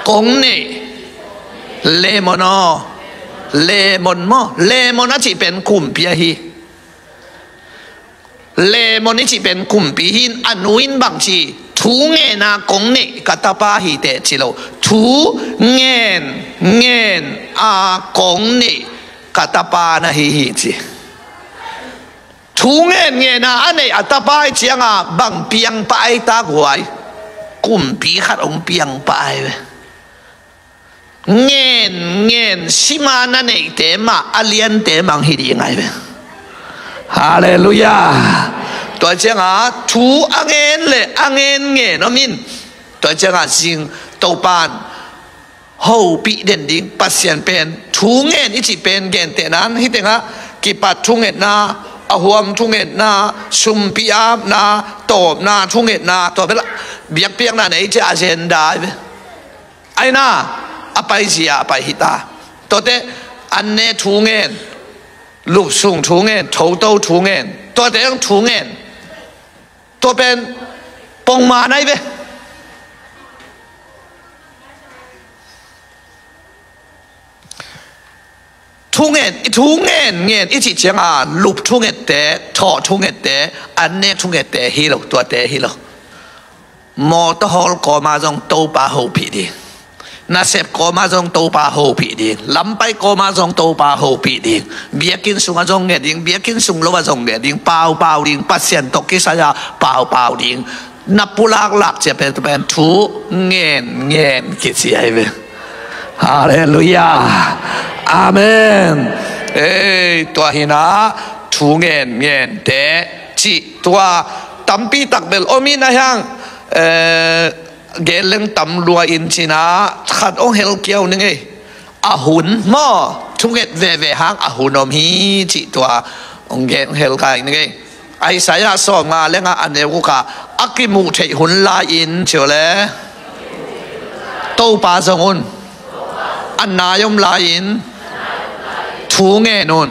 Kong neih. Lemon aw. Lemon maw. Lemon a cih pen kumpi ahi. Lemon i cih pen kumpi hin a nu in bang ci, thu ngen a kong neih ka tapa hi teh ci lo. Thu ngen ngen a kong neih ka tapa na hi hi ci. Thu ngen ngen a a neih a tapa i cianga bang piang pah ai ta guai. Kumpi khat ong piang pah ai ve. Ngen ngen sima na neihte mah a liante mang hi ding ai ve. Halleluiah. Tua cianga thu a ngen le a ngen ngen om in. Tua cianga zing Topan hopih den ding Pasian pen thu ngen i cih pen gentehnan hih tengah kipat thungetna, a huam thungetna, sumpi apna, tawpna thungetna, tua bel biakpiakna nei ci agenda ai ve. Aina a paizia a pai hita. Tuate an ne thu ngen, lupsung thu ngen, thoto thu ngen, tuate ang thu ngen. Tua pen pongman ai ve. Thu ngen, i thu ngen ngen i cih cianga lup thungette, thawh thungette, an nek thungette hi lo, tuate hi lo. Mawtaw hawl kawma zong Topa hopih ding. Nasep kawma zong Topa hopih ding. Lampai kawma zong Topa hopih ding. Biakinn sungah zong nget ding, biakinn sung lo ah zong nget ding. Paupau ding, Pasian tawh kisai-a paupau ding. Na pulaklak cia pen, pen thu ngen ngen kici ai ve. Halleluiah. Amen. Ei, tua hina thu ngen ngen te cih tua tampi tak bel om in a hiang, eh, gen leng tam lua in cina khat hong hel kiau ning ei. A hun maw, thunget veve hang a hun om hi cih tua hong gen hel kai ning ei. Isaiah sawmnga le nga a neu guk ah a kimuh theih hun lai-in ci uh le Topa zong un a nai om lai-in thu ngen un.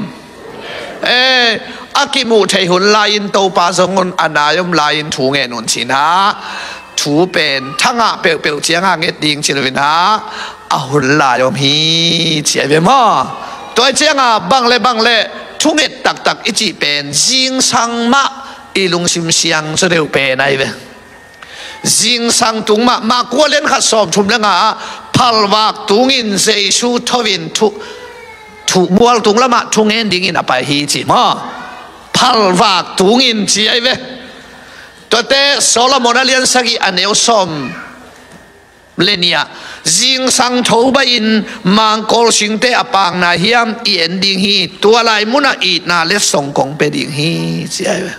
Eh, a kimuh theih hun lai-in Topa zong un a nai om lai-in thu ngen un cina thu pen thangah peuhpeuh cianga nget ding ci lo in ah a hun lai om hi ci ai ve maw? Tua cianga bang le bang le thunget taktak i cih pen zingsang mah i lungsim siang zaw deuh pen ai ve. Zingsang tung mah, Mark kua lian khat sawmthum le nga ah phalvak tungin Jesu tho in thu, thu mual tung lamah thungen dingin a pai hi ci maw? Phalvak tungin ci ai ve. Tuate Solomon a lian sagih a neu sawm le nih ah zingsang tho baih in mangkawl singte a pakna hiam i en ding hi. Tua lai munah itna letsong kong pia ding hi ci ai ve.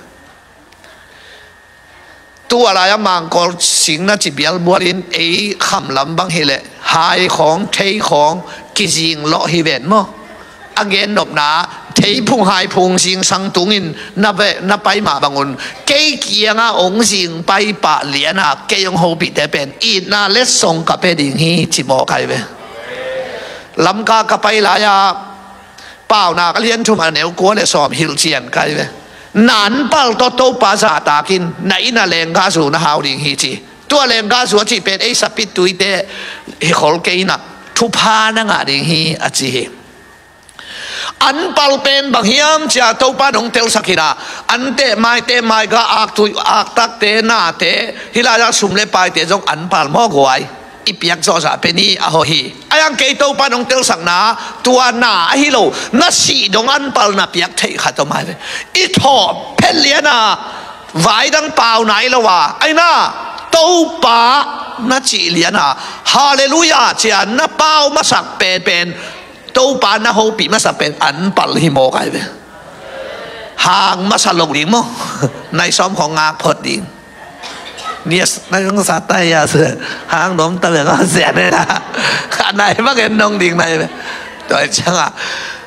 Tua lai-a mangkawl sing na ci bialbual in ei khamlam bang hileh hai khawng thei khawng kizing lawh hi ven maw? A gen nopna thei phung hai phung zingsang tungin na ve, na pai mah bangun kei kianga hong zing pai pah liana kei hong hopihte pen itna letsong ka pia ding hi ci mawk ai ve. Lamka ka pai lai-a Paunak a lian thum a neu kua le sawm hilh cian kai ve. Na anpal tawh Topa zahtakin na inn a lenggahzu na hau ding hi ci. Tua lenggahzu a cih pen ei sapit tuite hi khol kei inah thupha na ngah ding hi a ci hi. Anpal pen bang hiam cia Topa nong telsak hinah ante maite maiga aktui aktakte nate hilaiah sum le paite zong anpal maw guai. I piak zawhzah pen hi a hawh hi. A yang kei Topa nong telsakna tua na ahi lo na sih dong anpal na piak theih khat om ai ve. I thawh phet liana vai dang pau nai lo a aina Topa na cih liana Halleluiah cia na pau masak penpen Topa na hopih masak pen anpal hi mawk ai ve. Hang masa lo ding maw? Nai sawm khawng ngak phot ding. Nias na kong sa tai ya se hang dom ta ve ka se ne na. Ka nai bang en nong ding nai ve. Tua cianga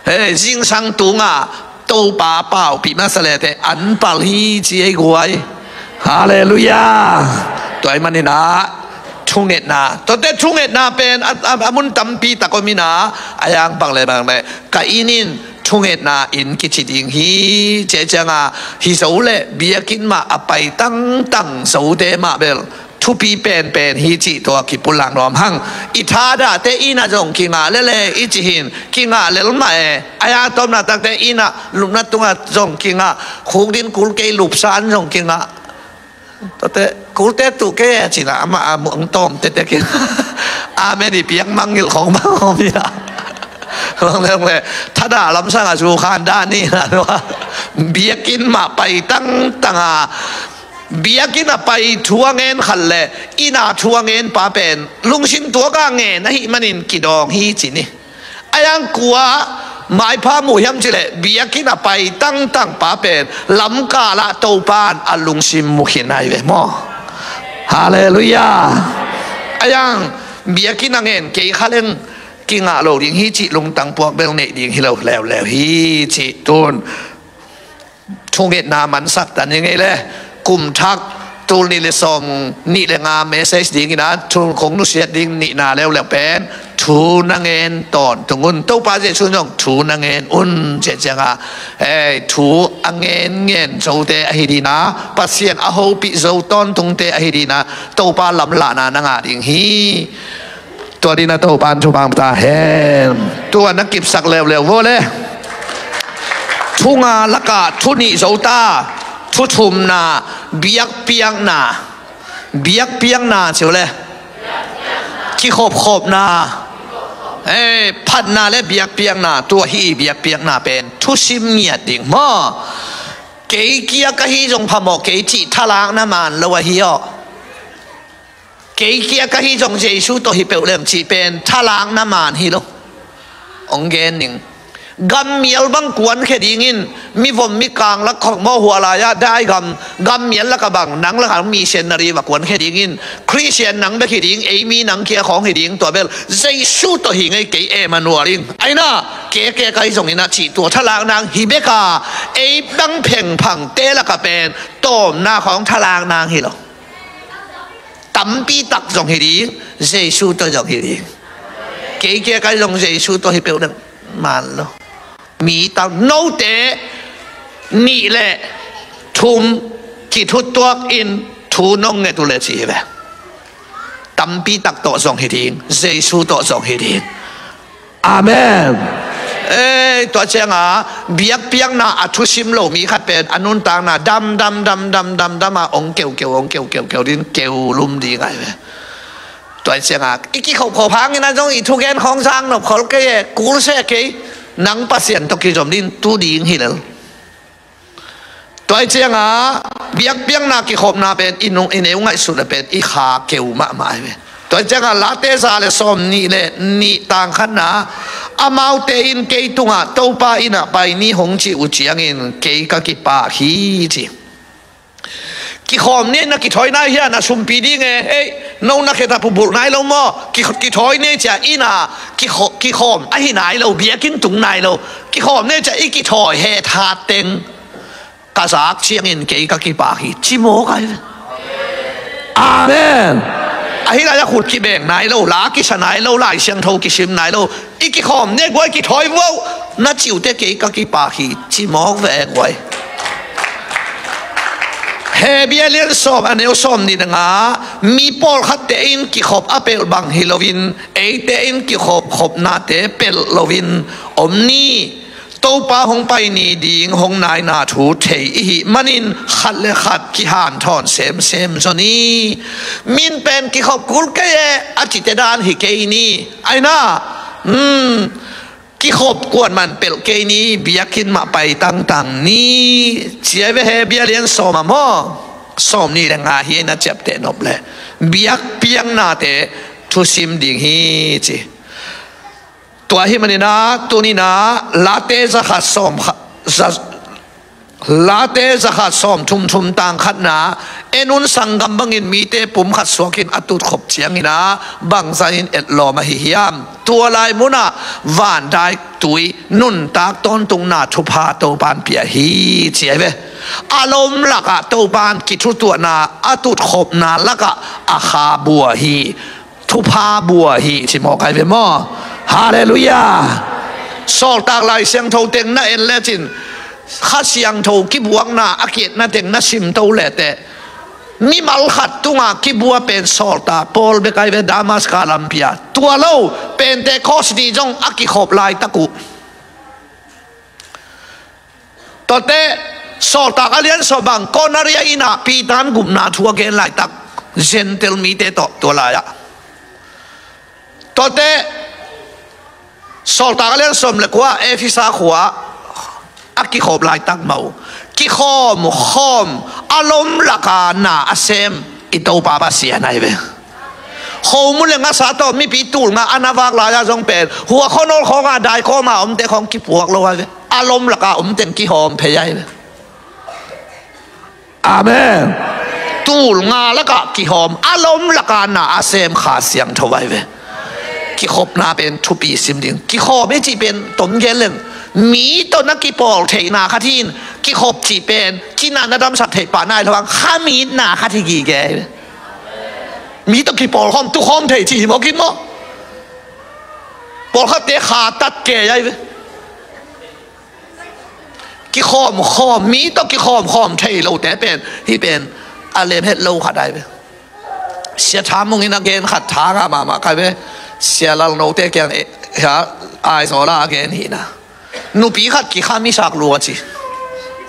hei zingsang tunga Topa paupih masa lete anpal hi ci ei guai. Halleluiah. Tua i manina thungetna tuate thungetna pen a, a, a mun tampi tak om ina a yang bang le bang le ka inn in thungetna inn kici ding hi. Cia cianga hi zo le biakinn mah a pai tangtang zote mah bel thupi penpen hi cih tua kipulak nuam hang. I thadahte inn ah zong kingah lele i cih hin kingah lel mah e. A ya tawmna takte inn ah lupna tungah zong kingah khukdin kulkei lupsan zong kingah Tate kulte tuh ke cina ama amu ang tom tete ke. Amen i piang mangil khong bang om ya. Long le long le thada lam sanga zu khan da ni na dua. Biakinn mah pai tangtanga biakinn a pai thu a ngen khat le inn a thu a ngen pa pen lungsim tuak a ngen ahih manin kidawng hi ci ni. A yang kua maipha muh hiam cileh biakinn a pai tangtang pa pen lamkalah Topan a lungsim mukhin ai ve maw? Halleluiah. A yang biakinn a ngen kei khaleng kingah lo ding hi cih lungtang puak bel neih ding hi lo leuleu hi cih tun thungetna mansak ta ni ngei le kum thak tul nih le sawm nih le nga message dingin a thu kong nusiat ding nihna leuleu pen thu na ngen tawntung un. Topa Jesuh zong thu na ngen un ceh cianga hei thu a ngen ngen zote ahi dina Pasian a hopih zo tawntungte ahi dina Topa lamlahna na ngah ding hi. Tua dina Topan thupha ta hen. Tua na kipsak leuleu vo le. Thunga laka thu nih zo ta. Thu thumna biakpiakna. Biakpiakna ciu le. Kikhopkhopna. Eh, phatna le biakpiakna tua hi biakpiakna pen thusim ngiat ding maw? Kei kia ka hi zong phamawh kei cih thalak na man lo ahi aw. Kei kia ka hi zong Jesu tawh hi peuh lem cih pen thalak na man hi lo. Ong gen ning. Gammial bang kuankhia dingin, mivom mikang lak khawk mawh hua lai-ah daigam, gammial lakah bang, nang lakah missionary va kuankhia dingin, Khristian nang bek hi ding, ei mi nang kia khawng hi ding, tua bel Jesu tawh hi ngei kei Emmanuel ing. Aina, keke kai zongin a cih tua thalak nang hi beka, ei bang phengphangte lakah pen tawmna khawng thalak nang hi lo. Tampi tak zong hi ding, Jesu tawh zong hi ding. Kei kia kai zong Jesu tawh hi peuh deuh man lo. Mi tang note nih le thum kithuttuak in thu nong nget uh le ci hi ve. Tampi tak tawh zong hi ding, Jesu tawh zong hi ding. Amen. Ei, tua cianga biakpiakna a thusim lo mi khat pen a nuntakna dam dam dam dam dam dam a ong keu keu ong keu keu keu din keu lum ding ai ve. Tua cianga i kikhop khop hangin a zong i thugen khawng sang nop khol kei e, kul se kei, nang Pasian tawh kizom din tu ding hi lel. Tua cianga biakpiakna kikhopna pen i nung i neu ngaihsut le pen i kha keu mahmah ai ve. Tua cianga Late za le sawm nih le nih tang khatna, amaute in kei tungah Topa innah pai ni hong cih uh ciangin kei ka kipak hi ci. Kikhawm ni na kithawi nai hia, na sumpi ding e, hei, no na khetah pubulh nai lo maw? Ki-, kithawi ni cia innah kikho-, kikhawm ahi nai lo, biakinn tung nai lo. Kikhawm ni cia i kithawi he that teng ka zak ciangin kei ka kipak hi ci mawk ai ve. Amen. Ahi lai a khut kibeng nai lo, la kisa nai lo, Lai Siangtho kisim nai lo, i kikhawm ne guai kithawi vuau na ciute kei ka kipak hi ci mawk ve guai. Hebia lian sawm a neu sawm nih le nga, mi pawlkhatte in kikhop a pelh bang hi loin eite in kikhop khopnate pelh loin om ni. Topa hong pai ni ding hong naina thu thei i hih manin khat le khat kihanthawn semsem zaw ni. Min pen kikhop kul kei e a cite dan hi kei ni. Aina, um, kikhop kuanman pelh kei ni, biakinn mah pai tangtang ni. Ci ai ve Hebia lian sawm a maw, sawm nih le nga hi na ciapteh nop le biakpiaknate thusim ding hi ci. Tua hi maninah tuninah Late zakhat sawm kha-, za-, Late zakhat sawm thum thum tang khatna, en un sanggam bangin mite pum khat suakin a tutkhop cianginah bangzahin etlawm ahi hiam? Tua lai munah van dai tui nuntak tawntungna thupha Topan pia hi ci ai ve. A lom lakah Topan kithutuahna a tutkhopna lakah a kha bua hi. Thupha bua hi ci mawk ai ve maw? Halleluiah. Sawltak Lai Siangtho teng na en lecin Kha Siangtho kibuakna a kietna teng na simto leteh mimal khat tunga kibua pen sawltak Paul bek ai ve, Damaska lampia. Tua lo Pentecost ni zong a kikhop laitak uh. Tuate Sawltak a lian sawm bang Konaria innah Peter in gupna thu a gen laitak Gentile mite tawh tua lai-ah. Tuate Sawltak a lian sawm le kua Efesa khua a kikhawm laitak mah uh. Kikhawm khawm a lom laka na a sem i Topa Pasian ai ve. Khomu le ngasa tawh mipi tul nga a na vak lai-ah zong pen hua khawnol khawnga daikawma omte khawng kipuak lo ai ve. A lom laka omteng kihawm phei ai ve. Amen. Tul nga lakah kihawm a lom laka na a sem Kha Siangtho ai ve. Kikhopna pen thupi sim ding. Kikhawm i cih pen tom gen leng mi tawh na kipawl theihna khat hi in kikhop cih pen cina na damsak theih pah nai lo ang khamitna khat hi gige ai ve. Mi tawh kipawl khawm tu khawm thei ci hi mawk in maw? Pawlkhatte kha tat kei ai ve. Kikhawm khawm, mi tawh kikhawm khawm thei lote pen hi pen a lem het lo khat ai ve. Sia Tha Mung in a gen khat tha ngah mahmah kai ve. Sia Lal Note kiang e, ha, Aizawl a gen hi na. Nupi khat kikham i sak lua ci.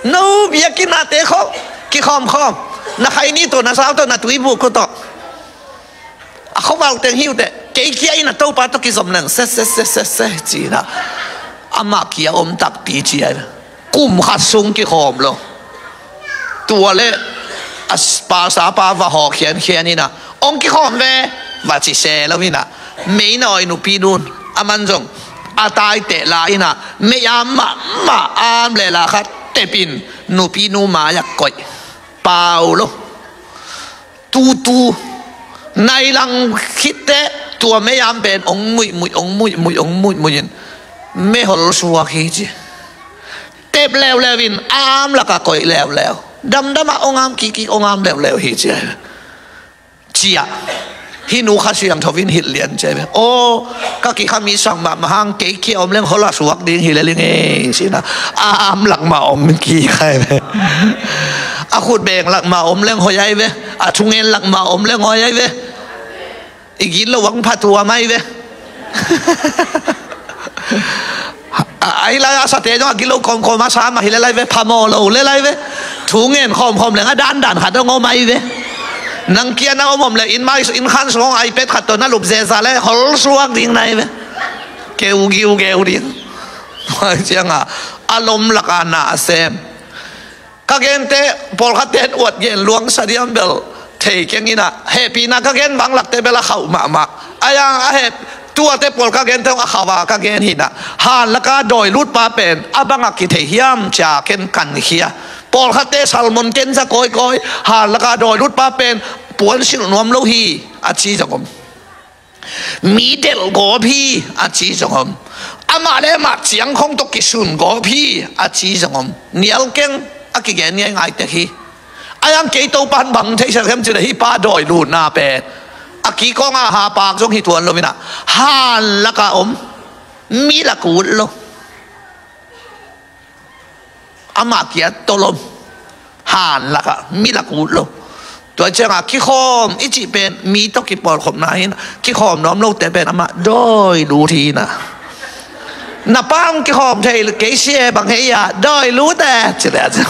No biakinnate khawm kikhawm khawm. Na khaini tawh na sau tawh na tuibu ko tawh. A khuaval teng hi uh teh kei kia in a Topa tawh kizom leng se se se se se ci na. Amah kia om takpi ci ai. Kum khat sung kikhawm lo. Tua le a s-, pastor pa va hawh khiankhian ina ong kikhawm ve va ci se lo ina. Mei na awi nupi nun a man zong A taiteh la inah mei-am mahmah am le la khat tepin nupi nu mai-ah koih. Pau lo. Tutu. Nai lang khitteh tua mei-am pen ong muihmuih, ong muihmuih, ong muihmuih in mehol suak hi ci. Tep leuleu in am lakah koih leuleu. Damdamah ong am kikkik, ong am leuleu hi ci. Ciah. Hih nu Kha Siangtho in hilh lian ci ve. Aw, ka kikhami sang mahmah hang, kei kia om leng hol a suak ding hi lel ing e, ci-in ah. A am lak mah om kik ai ve. A khutbeng lak mah om leng hoih ai ve. A thungen lak mah om leng hoih ai ve. I gilo ang phatuam ai ve. A, ahi lai a sate zong a gilo kawmkawm a sa mah hi lel ai ve, phamawh lo lel ai ve. Thu ngen khawmkhawm leng a dandan khat dong om ai ve. Nang kia na om om le inn mai, inn khan sung iPad khat tawh na lup zeza le hol suak ding na ai ve. Keu giu geu ding. Tua ciangah a lom lakah na a sem. Ka gente pawlkhatte uat gen luangsa diam bel thei keng inah, hehpihna ka gen bang lakte bel a khauh mahmah. A yang a heh, tuate pawl ka gente a khauh a ka gen hinah. Han laka dawi lutpa pen a bangah kithei hiam cia ken kankhia. Pawlkhatte salmon kensa kawikawi, han laka dawi lutpa pen puan silh nuam lo hi, a ci zong om. Mi delh gawp hi, a ci zong om. Amah le amah ciangkhong tawh kisun gawp hi, a ci zong om. Nial keng, a kigen ngaingai tek hi. A yang kei Topan bang theisak hiam cih leh hih pa dawi lutna pen a kikawngah hapak zong hi tuan lo inah, han lakah om. Mi lak ut lo. Amah kia tolom. Han lakah mi lak ut lo. Tua ciangah kikhawm i cih pen mi tawh kipawlkhopna hi inah, kikhawm nuam lote pen amah dawi lut hi inah. Na pa hong kikhawm thei kei si e, bang hei a dawi lut e, ci le a ci.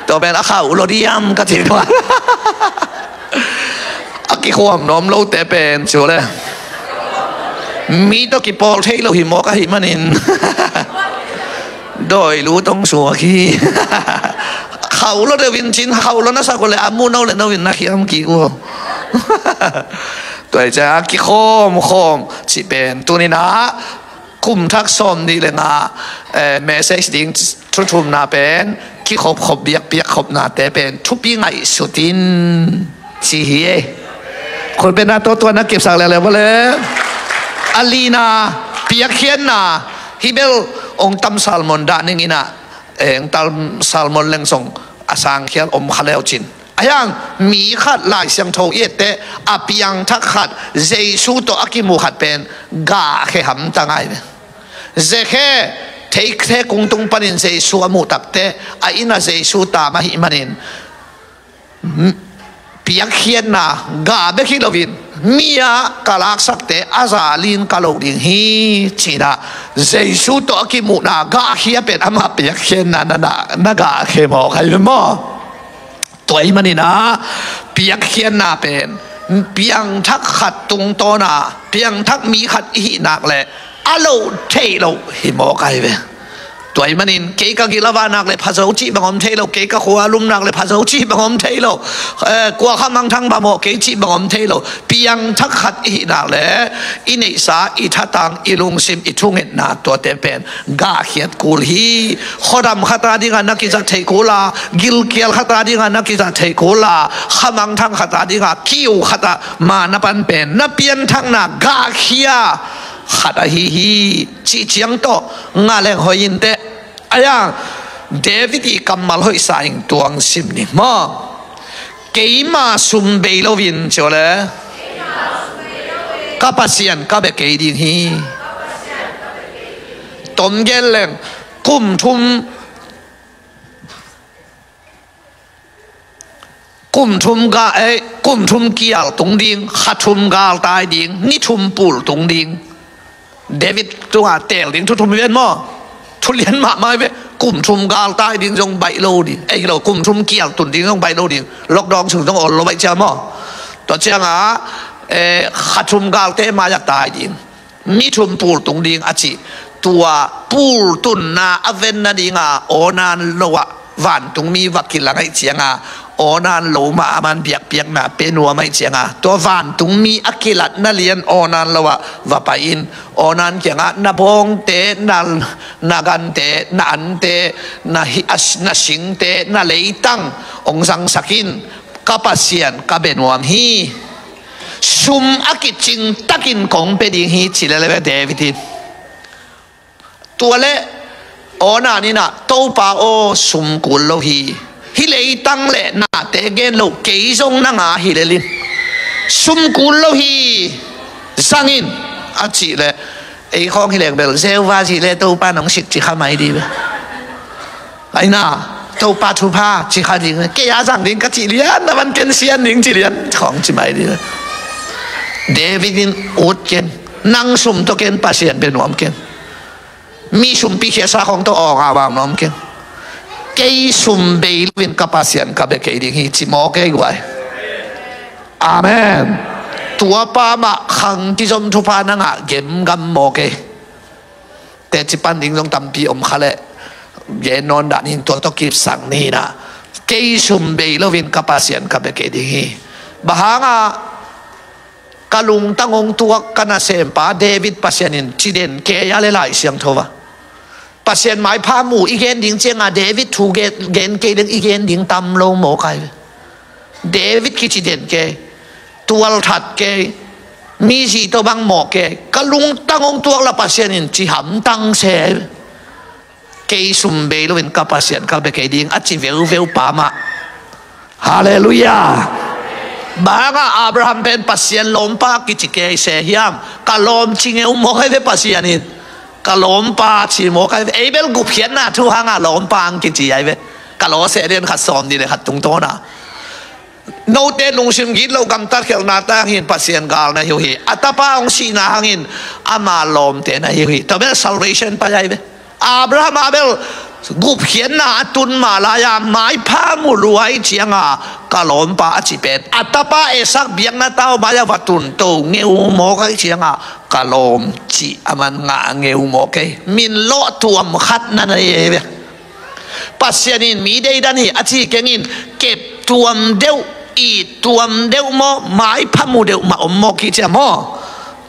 Tua pen a khauh lo diam ka ci tua. A kikhuam nuam lote pen cu le mi tawh kipawl thei lo hi mawk ahih manin dawi lut hong suak hi. Khauh lo deuh in cin, khauh lo na sak uh le a mu no le no in na khiam kik uh. Tua hi ciah a kikhawmkhawm cih pen tuni-in ah kum thak sawm nih le nga, eh, message ding thu thumna pen kikhopkhop biakpiak khopnate pen thupi ngaihsut in ci hi e. Khutbetna tawh tua na kipsak leuleu vawle. A lina, piakkhiatna, hih bel ong tam salmon dah ning inah, eh, ong tam salmon leng zong a sangkhial om kha leu cin. A hiang mi khat Lai Siangtho i etteh a piangthak khat Jesu tawh a kimu khat pen gah khe hamtang ai ve. Zekhe theithe kungtung panin Jesu a muh takteh a inn ah Jesu tam ahih manin, m-, piakkhiatna gah bek hi loin mi-ah ka laksakte a za lin ka loh ding hi, ci-in ah Jesu tawh a kimuhna gahkhia pen amah piakkhiatna na, na, na gahkhia mawk ai ve maw? Tua ahih manin ah piakkhiatna pen piangthak khat tungtawn a piangthak mi khat i hih nak leh a loh theih loh hi mawk ai ve. Tua ahih manin kei ka gil a vah nak leh pha zo cih bang om thei lo, kei ka khua a lum nak leh pha zo cih bang om thei lo, eh, kua kha mangthang bamawh kei cih bang om thei lo. Piangthak khat i hih nak leh i neihsa, i thatang, i lungsim, i thungetna tuate pen gahkhiat kul hi. Khuadam khat a dingah na kizat theih kul a, gilkial khat a dingah na kizat theih kul a, khamangthang khat a dingah kiu khat ah ma na pan pen na pianthakna gahkhia khat ahi hi, cih ciang tawh ngah leng hoih inteh. A hiang David ii kammal hoihsa in tua sim ni maw? Keima sum bei loin ci uh le, ka Pasian ka bia kei ding hi. Tom gen leng, kum thum, kum thum ga, eh, kum thum kial tung ding, kha thum galtai ding, ni thum pul tung ding. David tungah teel ding thu thum hi ven maw? Thu lian mahmah hi ve. Kum thum galtai ding zong baih lo ding. Ei lo, kum thum kial tun ding zong baih lo ding. Lockdown sung zong ol lo baih cia maw? Tua ciangah, eh, kha thum galte mai-ah tai ding. Ni thum pul tung ding a cih. Tua pul tunna a ven nadinga aw nan lo ah vantungmi va kilang ahih cianga Ornan lo mah a man biakpiakna pia nuam ahih cianga, tua vantungmi a kilatna lian Ornan lo ah va pai in, Ornan kiangah na bawngte, na, na gante, na ante, na hi-, a, na singte, na leitang hong zangsak in, ka Pasian ka bia nuam hi. Sum a kicing takin kong pia ding hi, ci lel ve David in. Tua leh Ornan in ah, Topa aw, sum kul lo hi. Hih leitang le nate gen lo, kei zong nang a hi lel in. Sum kul lo hi, zang in, a cih leh, ei khawng hi leng bel Jehovah Jireh, Topa nong sik ci kha mai dih ve. Aina, Topa thupha ci kha ding ve. Kei a zang ding ka cih lian, na van ken sian ding ci lian khawng ci mai dih ve. David in ut ken, nang sum tawh ken Pasian bia nuam ken. Mi sumpi khiatsa khawng tawh awng a vang nuam keng. Kei sum bei loin ka Pasian ka bia kei ding hi, ci maw kei guai. Amen. Tua pa mah khang kizom thupha na ngah gemgam maw kei. Teci pan ding zong tampi om kha leh, gen nawn dan in tua tawh kipsak ni na. Kei sum bei loin ka Pasian ka bia kei ding hi. Bang hanga ka lungtang hong tuak ka nasempa David Pasian in ci den kei a le Lai Siangtho a. Pasian maipha mu i gen ding cianga David thu gen, gen kei ding i gen ding tam lo maw kai ve. David kici den kei, tualthat kei, mizi tawh bang mawh kei, ka lungtang hong tuak la Pasian in ci hamtang se. Kei sum bei loin ka Pasian ka bia kei ding a ci veuveu pa mah. Halleluiah. Bang hanga Abraham pen Pasian lawmpa kici kei se hiam? Ka lawm ci ngeu maw kai ve Pasian in. Ka lawmpa ci maw kai ve. Ei bel gupkhiatna thu hanga lawmpa ang kici ai ve. Ka lawm se lian khat sawm nih le khat tungtawna. Note lungsim gitloh gamtat khialhna tang hin Pasian gal na hi uh hi. A tapa hong sihna hangin ama lawmte na hi uh hi. Tua bel salvation pai ai ve. Abraham a bel gupkhiatna a tun mah lai-a maipha mu luai cianga ka lawmpa a ci pen, a tapa Isak biakna tau mai-a va tun to ngeu maw kai cianga ka lawm ci a man ngah ngeu maw kei. Min lawh tuam khat na na hi ve. Pasian in mi deidan hi a ci kengin kep tuam deuh, it tuam deuh maw, maipha mu deuh mah om maw kih cia maw?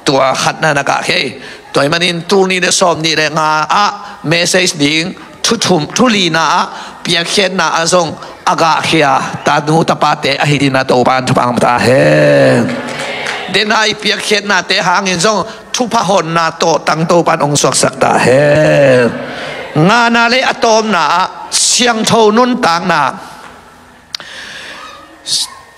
Tua khatna na kah khei. Tua hi manin tul nih le sawm nih le nga ah message ding thu thum, thu lina ah piakkhiatna ah zong a gahkhia tanu tapate ahi dina Topan thupha ngam ta hen. Denai piakkhiatnate hangin zong thupha honna tawh tang Topan hong suaksak ta hen. Ngana le a tawpna ah siangtho nuntakna.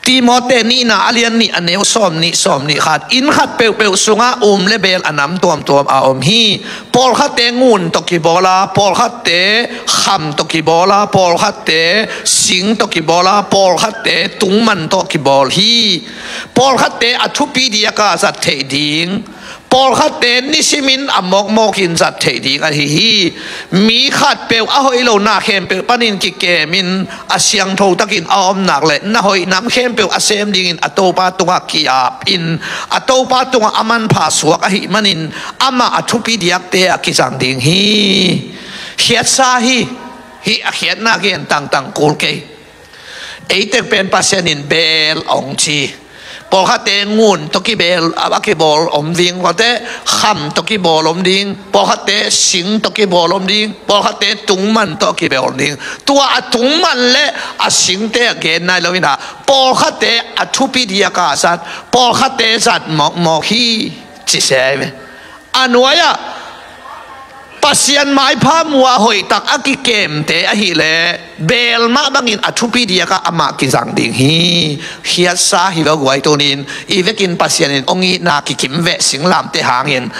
Timote nihna a lian nih a neu sawm nih, sawm nih khat. Inn khat peuhpeuh sungah um le beel a nam tuamtuam a om hi. Pawlkhatte ngun tawh kibawl a, pawlkhatte kham tawh kibawl a, pawlkhatte sing tawh kibawl a, pawlkhatte tungman tawh kibawl hi. Pawlkhatte a thupi diaka zat theih ding, pawlkhatte nisimin a mawkmawkin zat theih ding ahi hi. Mi khatpeuh a hoih lo na khempeuh panin kikemin a siangtho takin a om nak le na hoih nam khempeuh a sem dingin a Topa tungah ki-apin a Topa tungah a manpha suak ahih manin amah a thupi diakte ah kizang ding hi. Khiatsa hi. Hih a khiatna gen tangtang kul kei. Eitek pen Pasian in beel hong ci. Pawlkhatte ngun tawh kibeel, a kibawl om ding, pawlkhatte kham tawh kibawl om ding, pawlkhatte sing tawh kibawl om ding, pawlkhatte tungman tawh kibawl om ding. Tua a tungman le a singte a gen nai lo in ah, pawlkhatte a thupi diaka zat, pawlkhatte zat mawkmawk hi, ci se ai ve. A nuai-ah Pasian maipha mu-a hoihtak a kikemte ahileh beel mah bangin a thupi diakah amah kizang ding hi. Khiatsa hi lo guai tunin i vekin Pasian in hong itna kikim veh singlamteh hangin,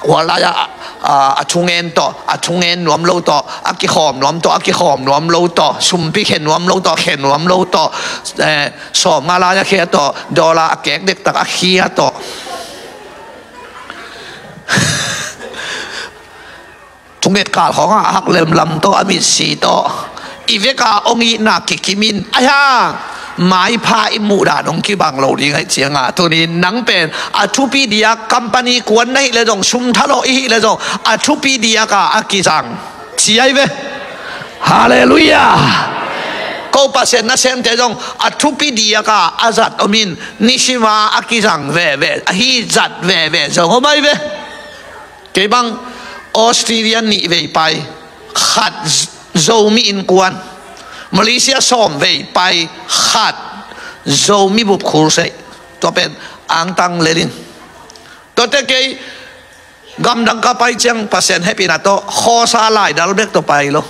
hualai-ah a, a thungen tawh, a thungen nuam lo tawh, a kikhawm nuam tawh, a kikhawm nuam lo tawh, sumpi khen nuam lo tawh, khen nuam lo tawh, eh, sawm nga lai-ah khia tawh, dollar a kek dektak a khia tawh, thunget kal khawngah a hak lemlam tawh, a mitsi tawh, i veka hong itna kikimin, ahi hang maipha i muhdan hong kibang lo ding ahih ciangah tunin nang pen a thupi diak, company kuan na hih leh zong, sum thalawh i hih leh zong a thupi diaka a kizang ci ai ve. Halleluiah. Ko Pasian nasemte zong a thupi diaka a zat om in, nisima a kizang veve, ahi zat veve zong om ai ve. Kei bang Australia nih vei pai, khat Zomi innkuan, Malaysia sawm vei pai, khat Zomi bup khul sei. Tua pen angtang lelin. Tuate kei gamdang ka pai ciang Pasian hehpihna tawh khawsa laidal bek tawh pai lo.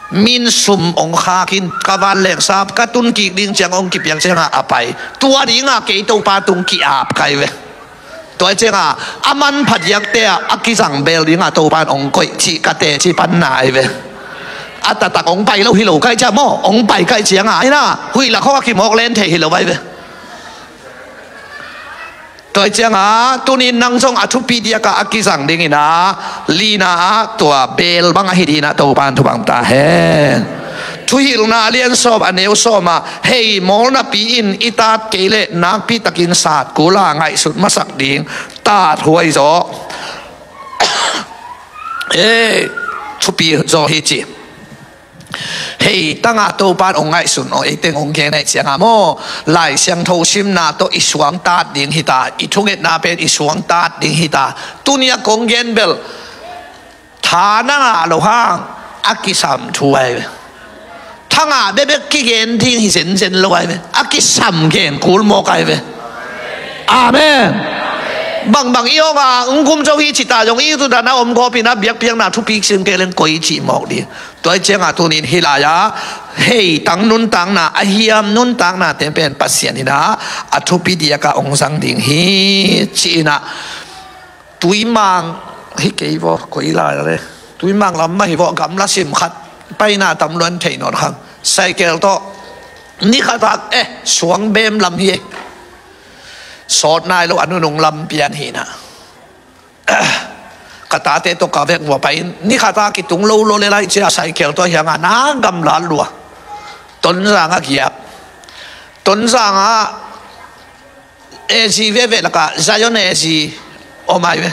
Min sum ong khakin ka vanleng sap ka tun kik ding ciang ong kipiang cianga a pai. Tua dinga kei Topa tung ki-ap kai ve. Tua cianga a manpha diakte a kizang bel dinga Topan ong koih cih ka teci panna ai ve. A taktak ong pai lo hi lo kai cia maw, ong pai kai cianga aina huih lak khawng a kimawk len thei hi lo ai ve. Tua cianga tunin nang zong a thupi diaka a kizang dingina lina ah tua bel bang ahi dina Topan thupang ta hen. Thuhilhna a lian sawm a neu sawma hei mawl napi in i tat kei leh nakpi takin sat kula ngaihsut masak ding tat huai zaw. Hei, thupi zaw hi ci. Hei tanga Topan ong ngaihsun aw, eiteng ong gen aih cianga maw, Lai Siangtho simna tawh i suangtat ding hita, i thungetna pen i suangtat ding hita. Tunia kong gen bel tha na ngah lo hang a kisam thu ai ve. Tha ngah bekbek kigen ding hi zenzen lo ai ve. A kisam gen kul mawk ai ve. Amen. Bangbang i awnga ung kum co hi cita zong i tutan a om gawpina biakpiakna thupi sim kei leng koi cih mawk ding. Tua i cianga tunin hi lai-a hei tang nuntakna a hiam nuntaknate pen Pasian ina a thupi diaka ong zang ding hi ci-ina. Tuimang hi kei vaw koi lai le Tuimang lam mah hi vaw gamla sim khat paina tam luan thei nawn khang saikel tawh ni khatak eh suang bem lam hi. Sawt nai lo a nunung lam pian hina. Ka tate tawh ka vek vua pai in ni khata kitung lo lo le lai cia saikel tawh hianga na gamla lua. Tonzang a giak. Tonzang a A G veve laka Zion A G om ai ve.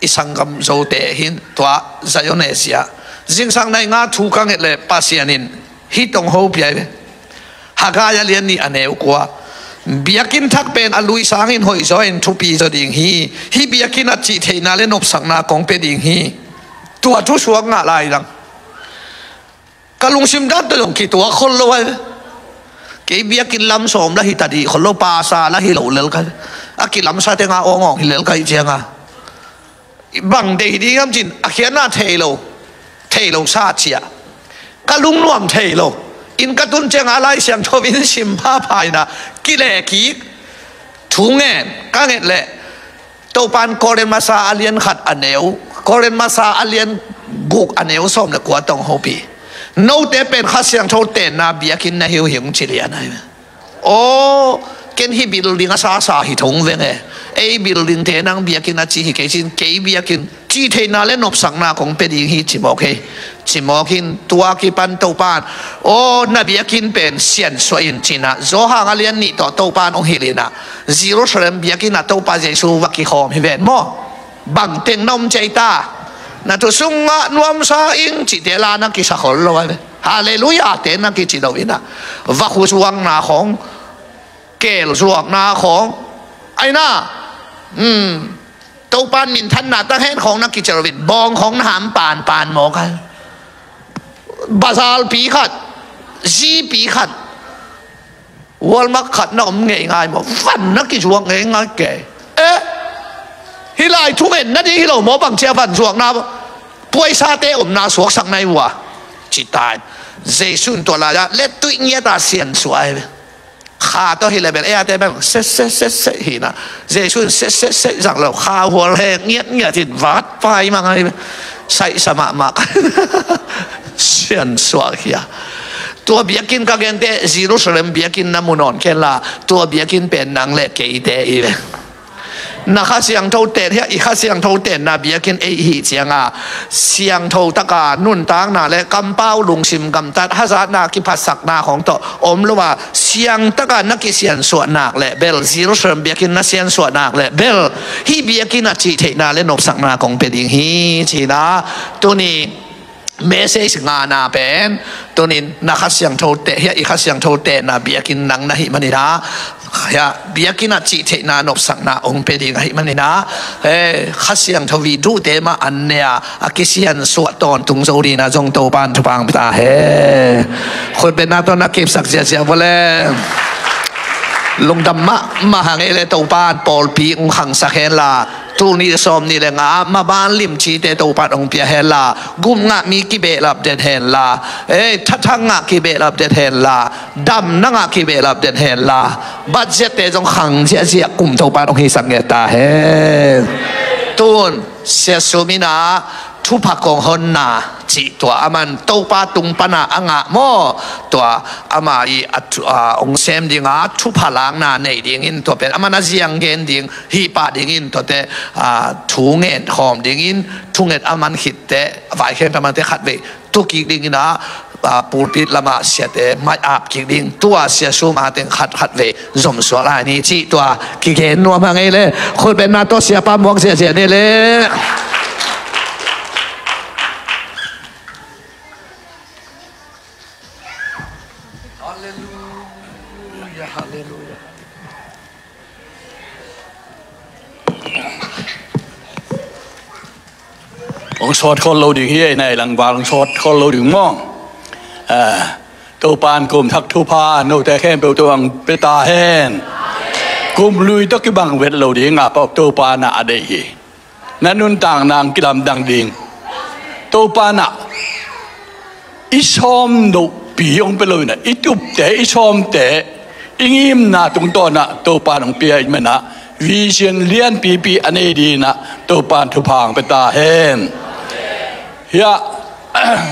I sanggam zote hin tua Zion A G a zingsang nai nga thu ka nget le Pasian in hi tong ho piai ve. Haggai a lian nih a neu kua. Biakinn thak pen a lui sangin hoih zaw in thupi zaw ding hi. Hi biakinn a cih theihna le nopsakna kong pe ding hi. Tua thu suak ngah lai dang. Ka lungsim dan tawh zong kituak khol lo ai ve. Kei biakinn lam sawm la hi ta dih khol lo pasa la hi lo lel kai. A kilamsa tenga awngawng hi lel kai cianga. Bang dei ding am cin a khiatna thei lo, thei lo sa cia. Ka lungnuam thei lo. In ka tun cianga Lai Siangtho in sim phapha ina kile kik. Thu ngen ka nget leh Topan Korin masa a lian khat a neu, Korin masa a lian guk a neu sawm le kua tong hopi. Note pen Kha Siangtho tenna biakinn na hiu hi ung ci lian ai. Aw, ken hi building a sasa hi thong veng e. Ei building te nang biakinn a ci hi kei cin, kei biakinn ci theihna le nopsakna kong pe ding hi ci mawk hi. Ci mawk hin tua kipan Topan aw na biakinn pen siansuah in cina Johan a lian nih tawh Topan ong hilina Jerusalem biakinn a Topa Jesu va kikhawm hi ven maw? Bang teng na om cei ta? Na thu sungah nuamsa ing cite la na kisa khol lo ai ve. Halleluia te na kici lo ina. Vakhu zuakna khawng, kel zuakna khawng. Aina, hmm, Topan minthanna tang hen khawng na kici lo in. Bawng khawng na ham pan pan mawk ai. Bazal pi khat, zi pi khat. Walmart khat na om ngei ngai maw? Van na kizuak ngei ngai ke. Eh, hi lai thungen na ding hi lo maw bang cia van zuakna puaisate omna suaksak nai ua. Ci tai. Jesu in tua lai-ah lettuih ngiata siansuah ai ve. Kha tawh hi le bel eate bel set set set set hina. Jesu in set set set zang lo kha hual he ngiat ngiat in vat pai mang ai ve. Saih sa mahmah. Siansuah hia. Tua biakinn ka gente Jerusalem biakinn na mu nawn khen la tua biakinn pen nang le keite i ve. Na Kha Siangtho ten hia i Kha Siangtho tenna biakinn ei i hih cianga siangtho taka nuntakna le kampau lungsim gamtat hazatna kiphatsakna khawng tawh om lo a siangtaka na kisiansuah nak le bel Jerusalem biakinn na siansuah nak le bel hi biakinn a cih theihna le nopsakna kong pe ding hi cina tuni message ngana pen tunin na Kha Siangtho teh, hiah i Kha Siangtho tehna biakinn nang na hih manin ah, hiah biakinn ah cih theihna nopsakna hong pia ding ahih manin ah, eh, Kha Siangtho i duhte mah an ne a, a kisiansuah tawntung zo dingin ah zong Topa'n thupha hong pia ta hen. Khutbetna tawh na kipsak ziahziah vua le. Lungdam mahmah hang ei le. Topa'n pawlpi hong khangsak hen la, tul nih sawm nih le nga maban limcite Topa'n hong pia hen la, gup ngah mi kibehlap den hen la, eh, thathang ngah kibehlap den hen la, damna ngah kibehlap den hen la, budget te zong khang ziahziah kum Topa'n hong hisak ngiat ta hen. Tun Sia Sum in ah thupha kong honna cih tua aman Topa tung pan ah a ngah maw? Tua ama i a thu-, a, hong sem ding a thupha lakna nei dingin tua pen aman a ziang gen ding hih pah dingin tuate, a, thu ngen khawm dingin thunget aman khit teh vai khempeuh aman teh khat vei tu kik dingin ah, a, pulpit lamah siate mai ap kik ding. Tua Sia Sum a teng khat khat vei zomsuak lai ni cih tua kigen nuam hang ei le. Khutbetna tawh Siapa muak ziahziah ni le. Halleluia, halleluia. Hong sawt khol lo ding hi ei, nai lang val hong sawt khol lo ding maw? Ah, Topa'n kum thak thupha note khempeuh tungah hong pia ta hen. Kum lui tawh kibang vet lo ding a, Topa'n ah a deih hi. Na nuntakna hong kilamdang ding. Topa'n ah i sawm nopi hong pia lo in ah, i tupte, i sawmte, i ngimna tungtawn ah Topa'n hong pia ahih manin ah, vision lianpipi a nei dingin ah Topa'n thupha hong pia ta hen. Hiah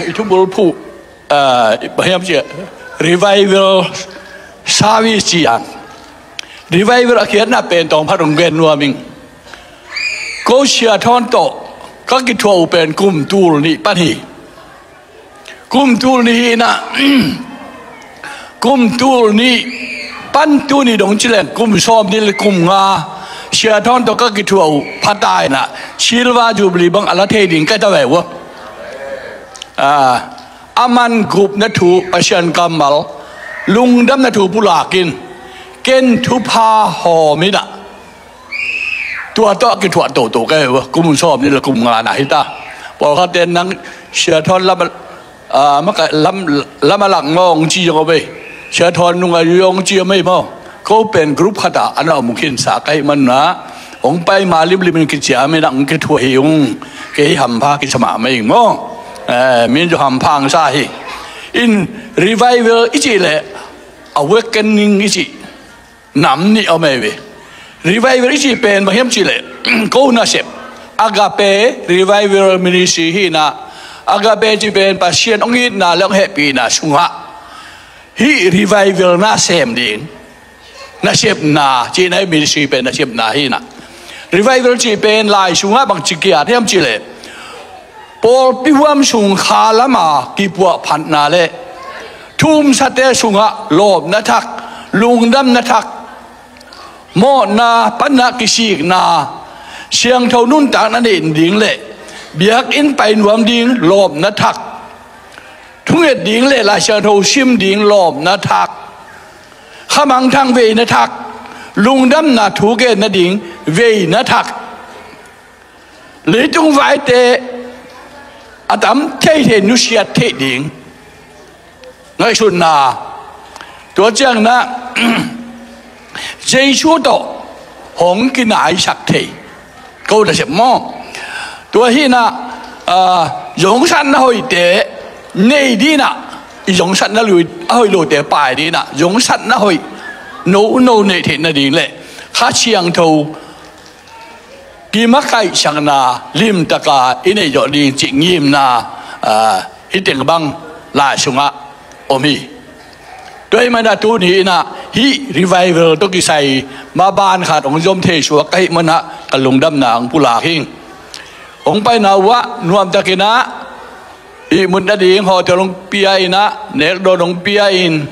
i thubul phuh, ah, bang hiam cih leh revival service ci-in, revival a khiatna pen tawm phat hong gen nuam ing. Ko Sia Thawn tawh ka kithuah uh pen kum tul nih pan hi. Kum tul nih hi in ah, kum tul nih pan tuni dong ci leng kum sawm nih le kum nga Sia Thawn tawh ka kithuah uh pha ta in ah, Silver Jubilee bang a la thei ding ka hi ta ve ua. Ah, aman gupna thu, Pasian kammal, lungdamna thu pulak in, ken thupha hawm in ah, tua tawh a kithuah toto ka hi uh a, kum sawm nih le kum nga na hi ta. Pawlkhatte nang Sia Thawn lam, ah, maka-, lam, lam a lak ngawng ci zong a vei. Sia Thawn nung a zui ngawng ci a mei maw? Ko pen group khat ah a na om khinsa ka hih manin ah, hong pai ma limlim in kiciam in ah hong kithuah hi ung. Kei hampha kisa mahmah ing maw? Eh, min zong hampha hong sa hi. In revival i cih leh awakening i cih nam nih a om ei ve. Revival i cih pen bang hiam cih leh, ko nasep Agape Revival Ministry hi in ah, Agape cih pen Pasian hong itna le hong hehpihna sungah hih revival na sem ding. Nasepna cihna, hih ministry pen nasepna hi in ah. Revival cih pen lai sungah bangci kiat hiam cih leh, pawlpi huam sung kha lam a kipuahphatna le thumsate sungah lawpna thak, lungdamna thak, mawhna pan ah kisikna, siangtho nuntakna neih ding le biakinn pai nuam ding lawpna thak, thunget ding le Lai Siangtho sim ding lawpna thak, khamangthang veina thak, lungdamna thu genna ding veina thak, leitung vaite a tam theithei nusiat theih ding ngaihsutna, tua ciangin ah Jesu tawh hong kinaisak thei, ko nasep maw? Tua hi in ah, ah, zongsatna hoihte nei dingin ah, i zongsatna lui a hoih lote pai dingin ah, zongsatna hoih no no neih theih nading le Kha Siangtho kimakaihsakna limtaka i neih zawh ding cih ngimna, ah, hih teng bang lai sungah om hi. Tua ahih manin ah tuni in ah hih revival tawh kisai maban khat hong zom thei suak ka hih manin ah ka lungdamna hong pulak hi. Hong paina uh ah nuamtakin ah ihmut nading hotel hong pia in ah, nekdawn hong pia in,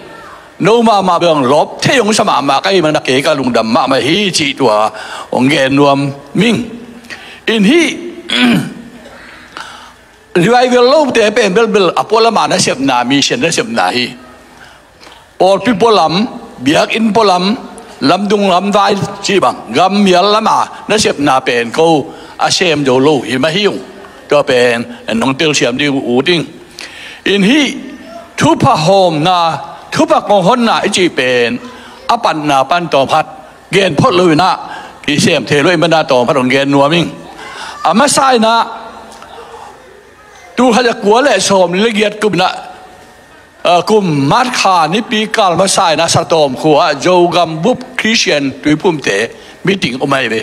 no mahmah bang lawp thei hong sa mahmah ka hih manin ah kei ka lungdam mahmah hi cih tua hong gen nuam ing. In hih Revival lote pen belbel a pualam a nasepna, mission nasepna hi. Pawlpi pualam, biakinn pualam, lamdung lamvai cih bang, gammial lam a nasepna pen ko a sem zo lo hi mah hi ung. Tua pen nong telsiam ding uh ding. In hih thupha hawmna, thupha kong honna i cih pen a patna pan tawm khat gen phot lo in ah, kisem thei lo in banda tawm khat hong gen nuam ing. A masa in ah, tul khat za kua le sawmli le giat kum in ah, ah, kum March kha nipi kal masa in ah Satawm khua ah Zogam bup Christian tuiphumte meeting om ahi ve.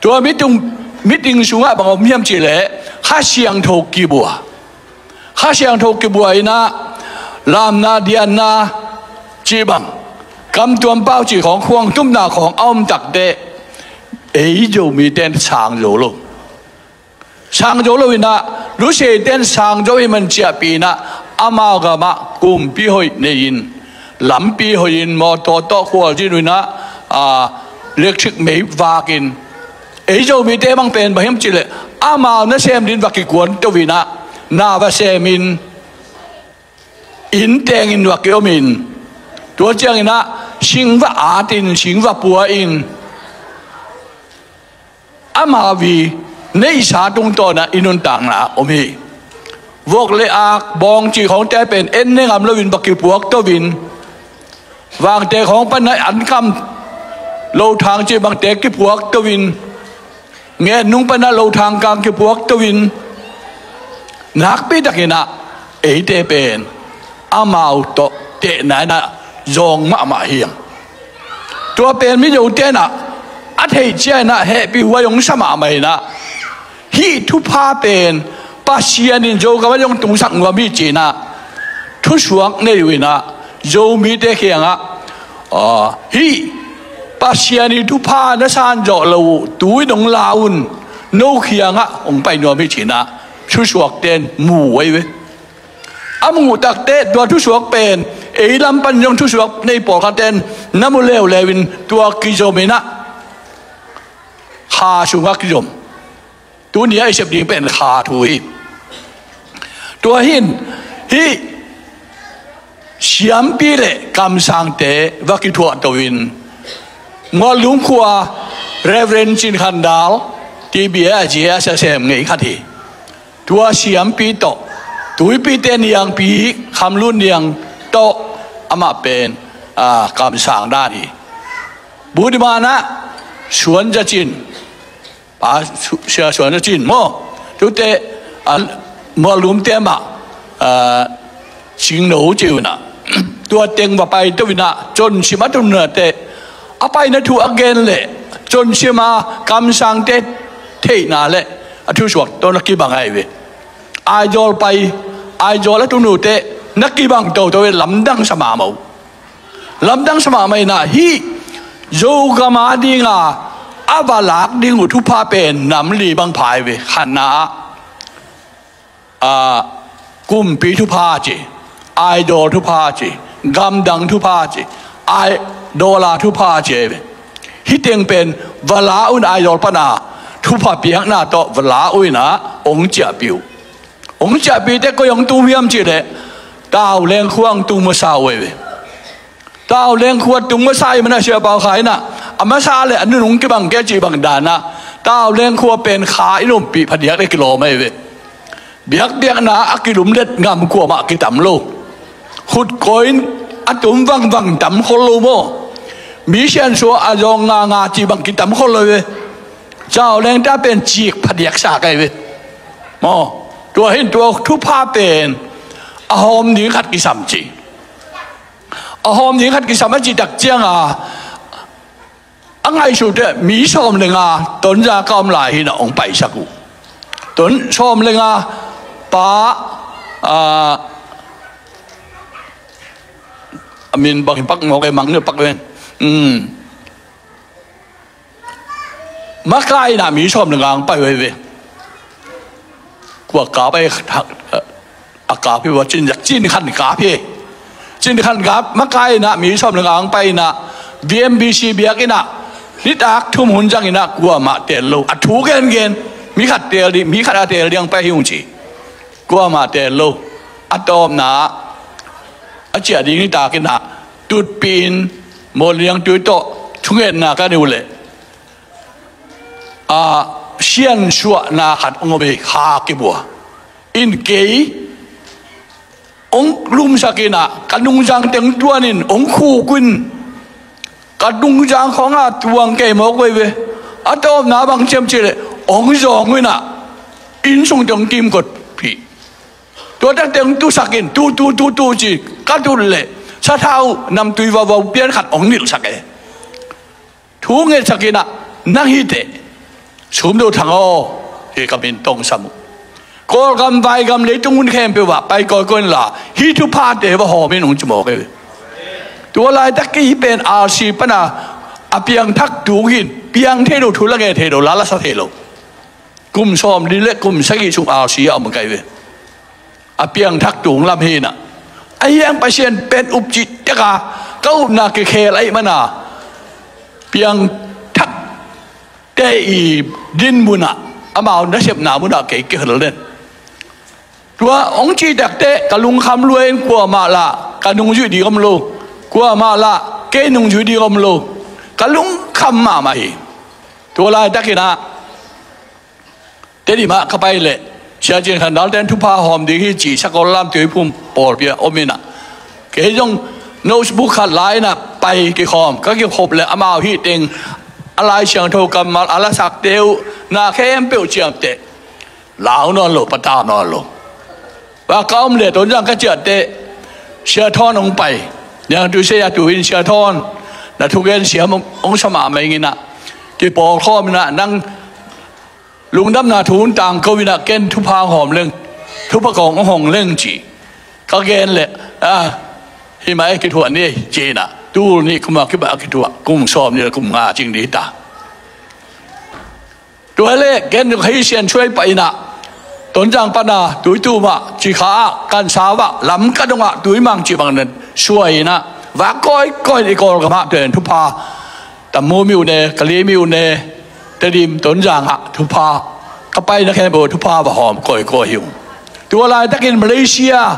Tua meeting, meeting sungah bang om hiam cih leh Kha Siangtho kibua. Kha Siangtho kibua in ah lamna dianna cih bang, kamtuam pau cih khawng, khuangtupna khawng a om takteh ei Zomite in sang zo lo. Sang zo lo in ah, Luseite in sang zo hi man ciahpih in ah, amau gamah kumpi hoih nei in, lampi hoih in, mawtaw tawh khualzin uh in ah, ah, electric mei vak in, ei Zomite bang pen bang hiam cih leh amau nasem ding va kikuan to in ah, na va sem in, inn teng in va kiom in, tua ciang in ah sing va at in, sing va pua in, amau i neihsa tungtawn ah i nuntakna om hi. Vok le ak, bawng cih khawngte pen en ne ngam lo in va kipuak to in, vangte khawng pan ah an kam, lothang cih bangte kipuak to in, ngen nung pan ah lothang kang kipuak to in, nakpi tak in ah eite pen amau tawh tehna in ah zawng mahmah hi hang. Tua pen Mizote in ah a theih ciang in ah hehpih huai hong sa mahmah in ah, hih thupha pen Pasian in Zogam ah zong tungsak nuam hi ci in ah thusuak nei uh in ah, Zomite kiangah, ah, hih Pasian ii thupha na san zawh loh uh tu-in hong la un, no kiangah hong pai nuam hi ci in ah thusuakte in mu uh ahi ve. A muh takteh tua thusuak pen ei lam pan zong thusuak nei pawlkhatte in na mu leuleu in tua kizom in ah, kha sungah kizom. Tuni a i sep ding pen kha thu hi. Tua hi in, hih siampi le kamsangte va kithuah to in, Muallum khua Reverend Cin Khan Dal, T B A a G S a sem ngei khat hi. Tua siampi tawh, Tuipi te Niangpi, Kham Lun Niang tawh, amah pen, ah, kamsang dan hi. Budiman ah Suan Za Cin, Pa Su-, Sia Suan Za Cin maw? Tute, ah, Muallum te mah, ah, Cingno ci uh in ah, tua teng va pai to in ah, Consim a tun uh teh, a paina thu a gen leh Consim a kamsangte theihna le a thusuak tawh na kibang ahi ve. Aizawl pai, Aizawl a tun uh teh na kibang toto ve, lamdang sa mahmah uh. Lamdang sa mahmah in ah, hih Zogam a ding a a va lak ding uh thupha pen nam li bang pha hi ve. Khatna ah, ah, kumpi thupha ci, Aizawl thupha ci, gamdang thupha ci, ai, dollar thupha ci ahi ve. Hih teng pen va la un, Aizawl pan a thupha piakna tawh va la un in ah hong ciahpih uh. Hong ciahpih teh koi hong tung hiam cih leh Tauleng khua hong tung masa uh ahi ve. Tauleng khua tung masa ahih man a, Sia Pau Khai in ah, a masa le a nunung kibang kei cih bang dan ah, Tauleng khua pen kha in ompih phadiak le kilawm ahi ve. Biakpiakna a kilumlet ngam kuamah kitam lo. Khut kawi in a tum vangvang tam khol lo maw? Mi siansuah a zawng nganga cih bang kitam khol lo ve. Tauleng ta pen cik phadiak sa kei ve maw? Tua hi in tua thupha pen a hawm ding khat kisam ci. A hawm ding khat kisam a cih tak ciang a, a ngaihsut teh mi sawm le nga Tonzang a om lai hi in ah hong paisak uh. Ton sawm le nga pa, ah, a min bang hi pak ngawk e, mang ni pak ven. Um. Makai in ah mi sawm le nga hong pai uh ahi ve. Kua kap ahi, a kap hi ua, Cin, Cin Khan kap hi. Cin Khan kap, makai in ah mi sawm le nga hong pai in ah, V M B C biakinn ah nitak thum hun zang in ah kuamah teel lo. A thu gengen, mi khat teel ding, mi khat a teel ding hong pai hi ung ci. Kuamah teel lo. A tawpna ah a ciah ding hi takin ah tutpih in, mawhliangtui tawh thungetna ka nei uh leh, a siansuahna khat hong om hi, kha kibua in kei hong lumsak in ah, ka nungzang teng tuan in hong khuk uh in, ka nungzang khawng ah tuang kei mawk veve. A tawpna bang ciam cih leh hong zawng uh in ah, inn sung teng hong kimkot hi. Tua tak teng tusak in, tu tu tu tu ci, ka tut leh sathau namtui vauvau pian khat hong nilhsak e. Thu ngetsak in ah, nang hi teh, Sum Do Thang aw, hi ka min tong sam uh. Kawlgam, Vaigam, leitung hun khempeuh ah pai kawikawi inla, hih thuphate va hawm in, hong ci mawk e. Tua laitak kei hih pen R C pan a, a piangthak tung hi in, piang thei lo, thu la ngen thei lo, la la sa thei lo. Kum sawmli le kum sagih sung R C a om ka hi ve. A piangthak tung lam hi in ah, ahi hang Pasian pen up cih tek a, ka upna kikhel ahih man a, piangthakte i din mun ah, amau nasepna mun ah kei kihel den. Tua hong cih tak teh ka lungkham lua in, kuamah lah ka nungzuih ding om lo, kuamah lah kei nungzuih ding om lo. Ka lungkham mahmah hi. Tua laitakin ah, Tedim ah ka pai leh, Sia Cin Khan Dal ten thupha hawm ding hi ci, sakol lam tuiphum pawlpi ah om in ah, kei zong notebook khat la in ah pai kikhawm, ka kikhop leh amau hih teng a Lai Siangtho kammal a lasakte uh na khempeuh ciamteh, lau nawn lo, patau nawn lo. Va ka om leh Tonzang ka ciah teh, Sia Thawn hong pai. Niangtui Sia Tu in, Sia Thawn, na thugen siam hong, hong sa mahmah ing in ah, kipawlkhawm in ah, nang lungdamna thu hong tangko in ah, ken thupha hong hawm leng, thupha kong hong hong leng ci. Ka gen leh, a, hi mah e, kithuah ni ci in ah, tul nih kum a kipat a kithuah, kum sawmnih le kum nga cing ding hi ta. Tua hi leh ken hei siansuai pah in ah, Tonzang pan a Tuitum ah, Cikha ah, Kansau ah, Lamka dong ah, Tuimang cih bang nen suai in ah, va kawikawi in, i Kawlgam ah tua in thupha, Tamu mi uh ne, Kali mi uh ne, Tedim, Tonzang ah thupha, ka paina khempeuh thupha va hawm kawikawi hi ung. Tua laitakin Malaysia,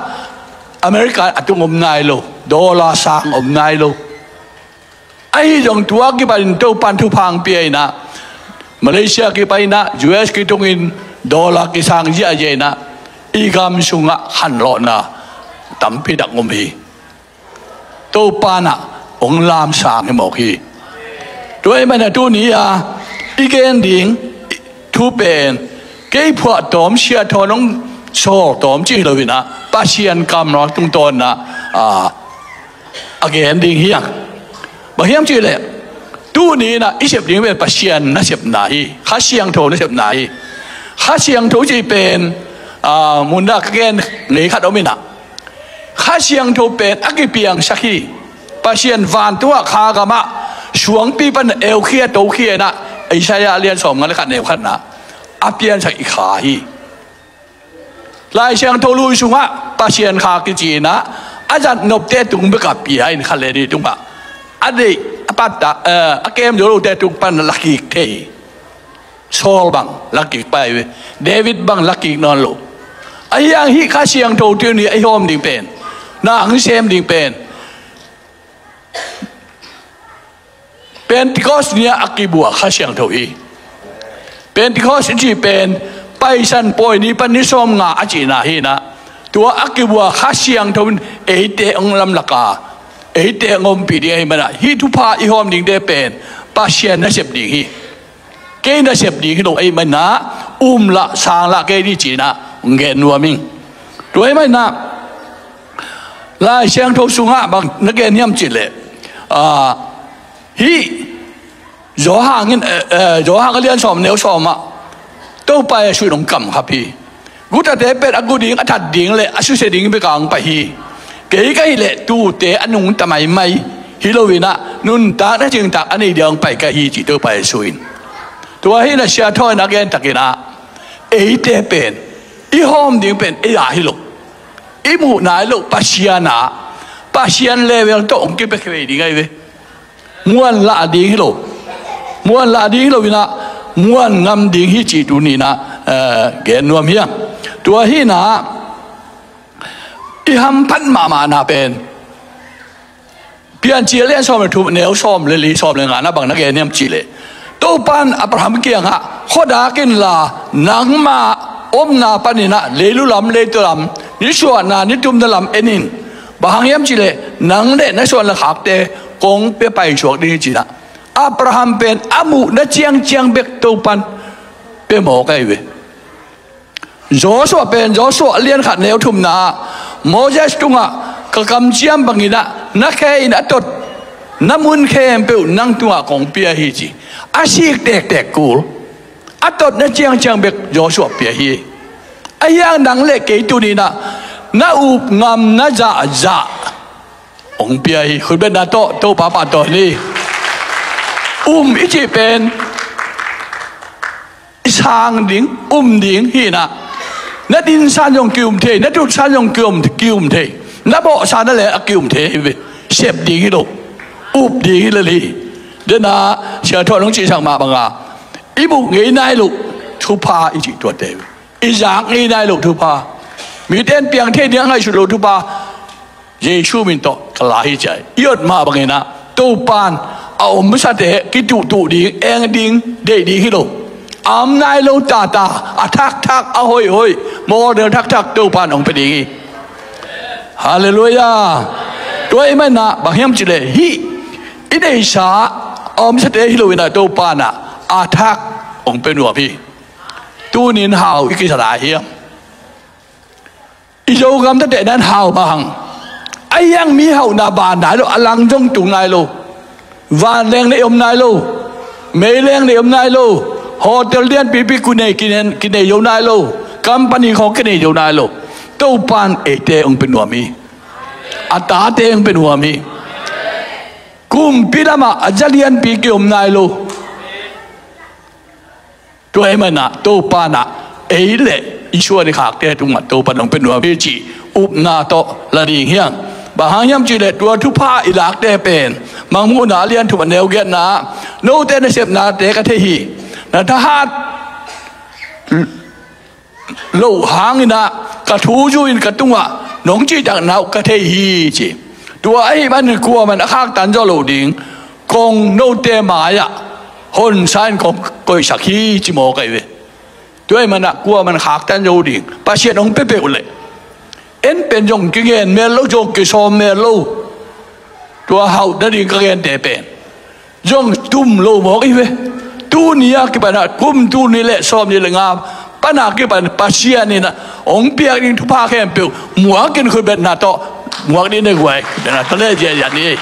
America a tung om nai lo, dollar sang om nai lo. Ahi zong tua kipatin Topan thupha hong pia in ah, Malaysia kipai in ah, U S kitungin dollar kisang ziahziah in ah, i gam sungah khanlawhna tampi tak om hi. Topan ah hong lamsang hi mawk hi. Tua ahih manin ah tuni a i gen ding thu pen, kei phuahtawm, Sia Thawn hong sawltawm cih hi lo in ah, Pasian kammal tungtawn in ah, a, a gen ding hi hang. Bang hiam cih leh, tuni in ah i sep ding pen Pasian nasepna hi, Kha Siangtho nasepna hi. Kha Siangtho cih pen, a, mun ah ka gen ngei khat om in ah, Kha Siangtho pen a kipiangsak hi. Pasian vantung ah, kha gam ah, suangpi pan eukhia tokhia in ah, Isaiah lian sawmnga le khat, neu khatna, a piansak i Kha hi. Lai Siangtho Lui sungah Pasian Kha kici in ah, a zat nopte tung bek a pia in, Kha le ni tungah a deih, a pattah, eh, a kem zo lote tung pan lakik thei. Saul bang lakik pah hi ve. David bang lakik nawn lo. Ahi hang hih Kha Siangtho tuni a i hawm ding pen, na hong sem ding pen, Pentecost ni-ah a kibua Kha Siangtho hi. Pentecost i cih pen Paisan Pawi ni pan ni sawmnga a cihna hi in ah, tua a kibua Kha Siangtho in eite hong lamlak a, eite hong ompih ding ahih manin ah, hih thupha i hawm dingte pen Pasian nasep ding hi. Kei nasep ding hi lo ahih manin ah, um lah, sang lah kei ni ci in ah hong gen nuam ing. Tua ahih manin ah, Lai Siangtho sungah bang na gen hiam cih leh, a, hih Johan in, eh, eh, Johan a lian sawm, neu sawm ah, Topa Jesuh in hong kamkhap hi. Gutate pen a gu ding, a that ding le a susia ding bek a hong pai hi. Kei ka hih leh tuute a nungta maimai hi lo in ah, nuntakna cingtak a nei ding a hong pai ka hi, ci Topa Jesuh in. Tua hi in ah, Sia Thawn in a gen takin ah, eite pen i hawm ding pen ei a hi lo, i muhna hi lo, Pasian a, Pasian level tawh hong kipia khe vei ding ahi ve. Muan lah ding hi lo. Muan lah ding hi lo in ah, muan ngam ding hi cih tuni in ah, eh, gen nuam hi hang. Tua hi in ah, I hamphat mahmahna pen Piancil lian sawm le thum, neu sawm le li, sawm le ngana bang na gen hiam cih leh, Topan Abraham kiangah, khuadak inla, nangma omna paninah leilu lam, leitu lam, nisuahna nitumna lam en in. Bang hang hiam cih leh, nang le na suan le khakte kong pia paisuak ding hi cinah, Abraham pen a muhna ciangciang bek Topan pia mawk ahi ve. Joshua pen, Joshua lian khat neu thumna ah, Moses tungah ka kamciam banginah na khe in a tot na mun khempeuh nang tungah kong pia hi ci. A sik tektek kul, a totna ciangciang bek Joshua pia hi. A hiang nang le kei tuninah na up ngam na zahzah hong pia hi. Khutbetna tawh Topa pahtawi ni. Um i cih pen i sang ding, um ding hinah, na dinsan zong ki-um thei, na tutsan zong ki-um, ki-um thei, na bawhsa na le a ki-um thei hi ve. Sep ding hi lo, up ding hi lo hi. Dena Sia Thawn hong cihsak mah banga, i muh ngei nai loh thupha i cih tuate hi ve. I zak ngei nai loh thupha, mite in piang thei ding a ngaihsut loh thupha, Jesu min tawh ka la hi ci a, i ot mah banginah Topan a omsate kituhtuh ding, eng ding, deih ding hi lo. A om nai lo tata, a thakthak, a hoihhoih, mawlnel thakthak Topan hong pia ding hi. Halleluiah. Tua ahih maninah bang hiam cih leh hih i neihsa a omsate hi loinah Topanah a thak hong pia nuam hi. Tunin hau i kisa lai hiam? I Zogam tate nan hau mah hang. A hiang mi hauhna ban nai lo, a lang zong tung nai lo. Vanleng nei om nai lo. Meileng nei om nai lo. Hotel lianpipi kinei, kinei, kinei zo nai lo. Company khawng kinei zo nai lo. Topan eite hong pia nuam hi. A tate hong pia nuam hi. Kumpi lamah a za lianpi ki-om nai lo. Tua ahih maninah Topanah ei le i suan i khakte tungah Topan hong pia nuam hi cih upna tawh la ding hiam? Bang hang hiam cih leh tua thupha i lakte pen Mangmuhna a lian thum a neu giatna ah, note nasepnate ka thei hi. Na thahat loh hanginah ka thu zu in ka tungah nong cihtakna uh ka thei hi ci. Tua ahih manin kuaman a khaktan zawh loh ding kong note mai-ah honsa in kong koihsak hi ci mawk ahi ve. Tua ahih maninah kuaman khaktan zo ding Pasian hong pia peuh leh en pen zong kingen mel lo, zong kisawm mel lo. Tua hauh nading ka gente pen zong tum lo mawk hi ve. Tuni a kipanah kum tul nih le sawmnih le nga pana kipan Pasian inah hong piak ding thupha khempeuh muakin khutbetna tawh muak ding nei guai. Khutbetna tawh le ziahziah ni.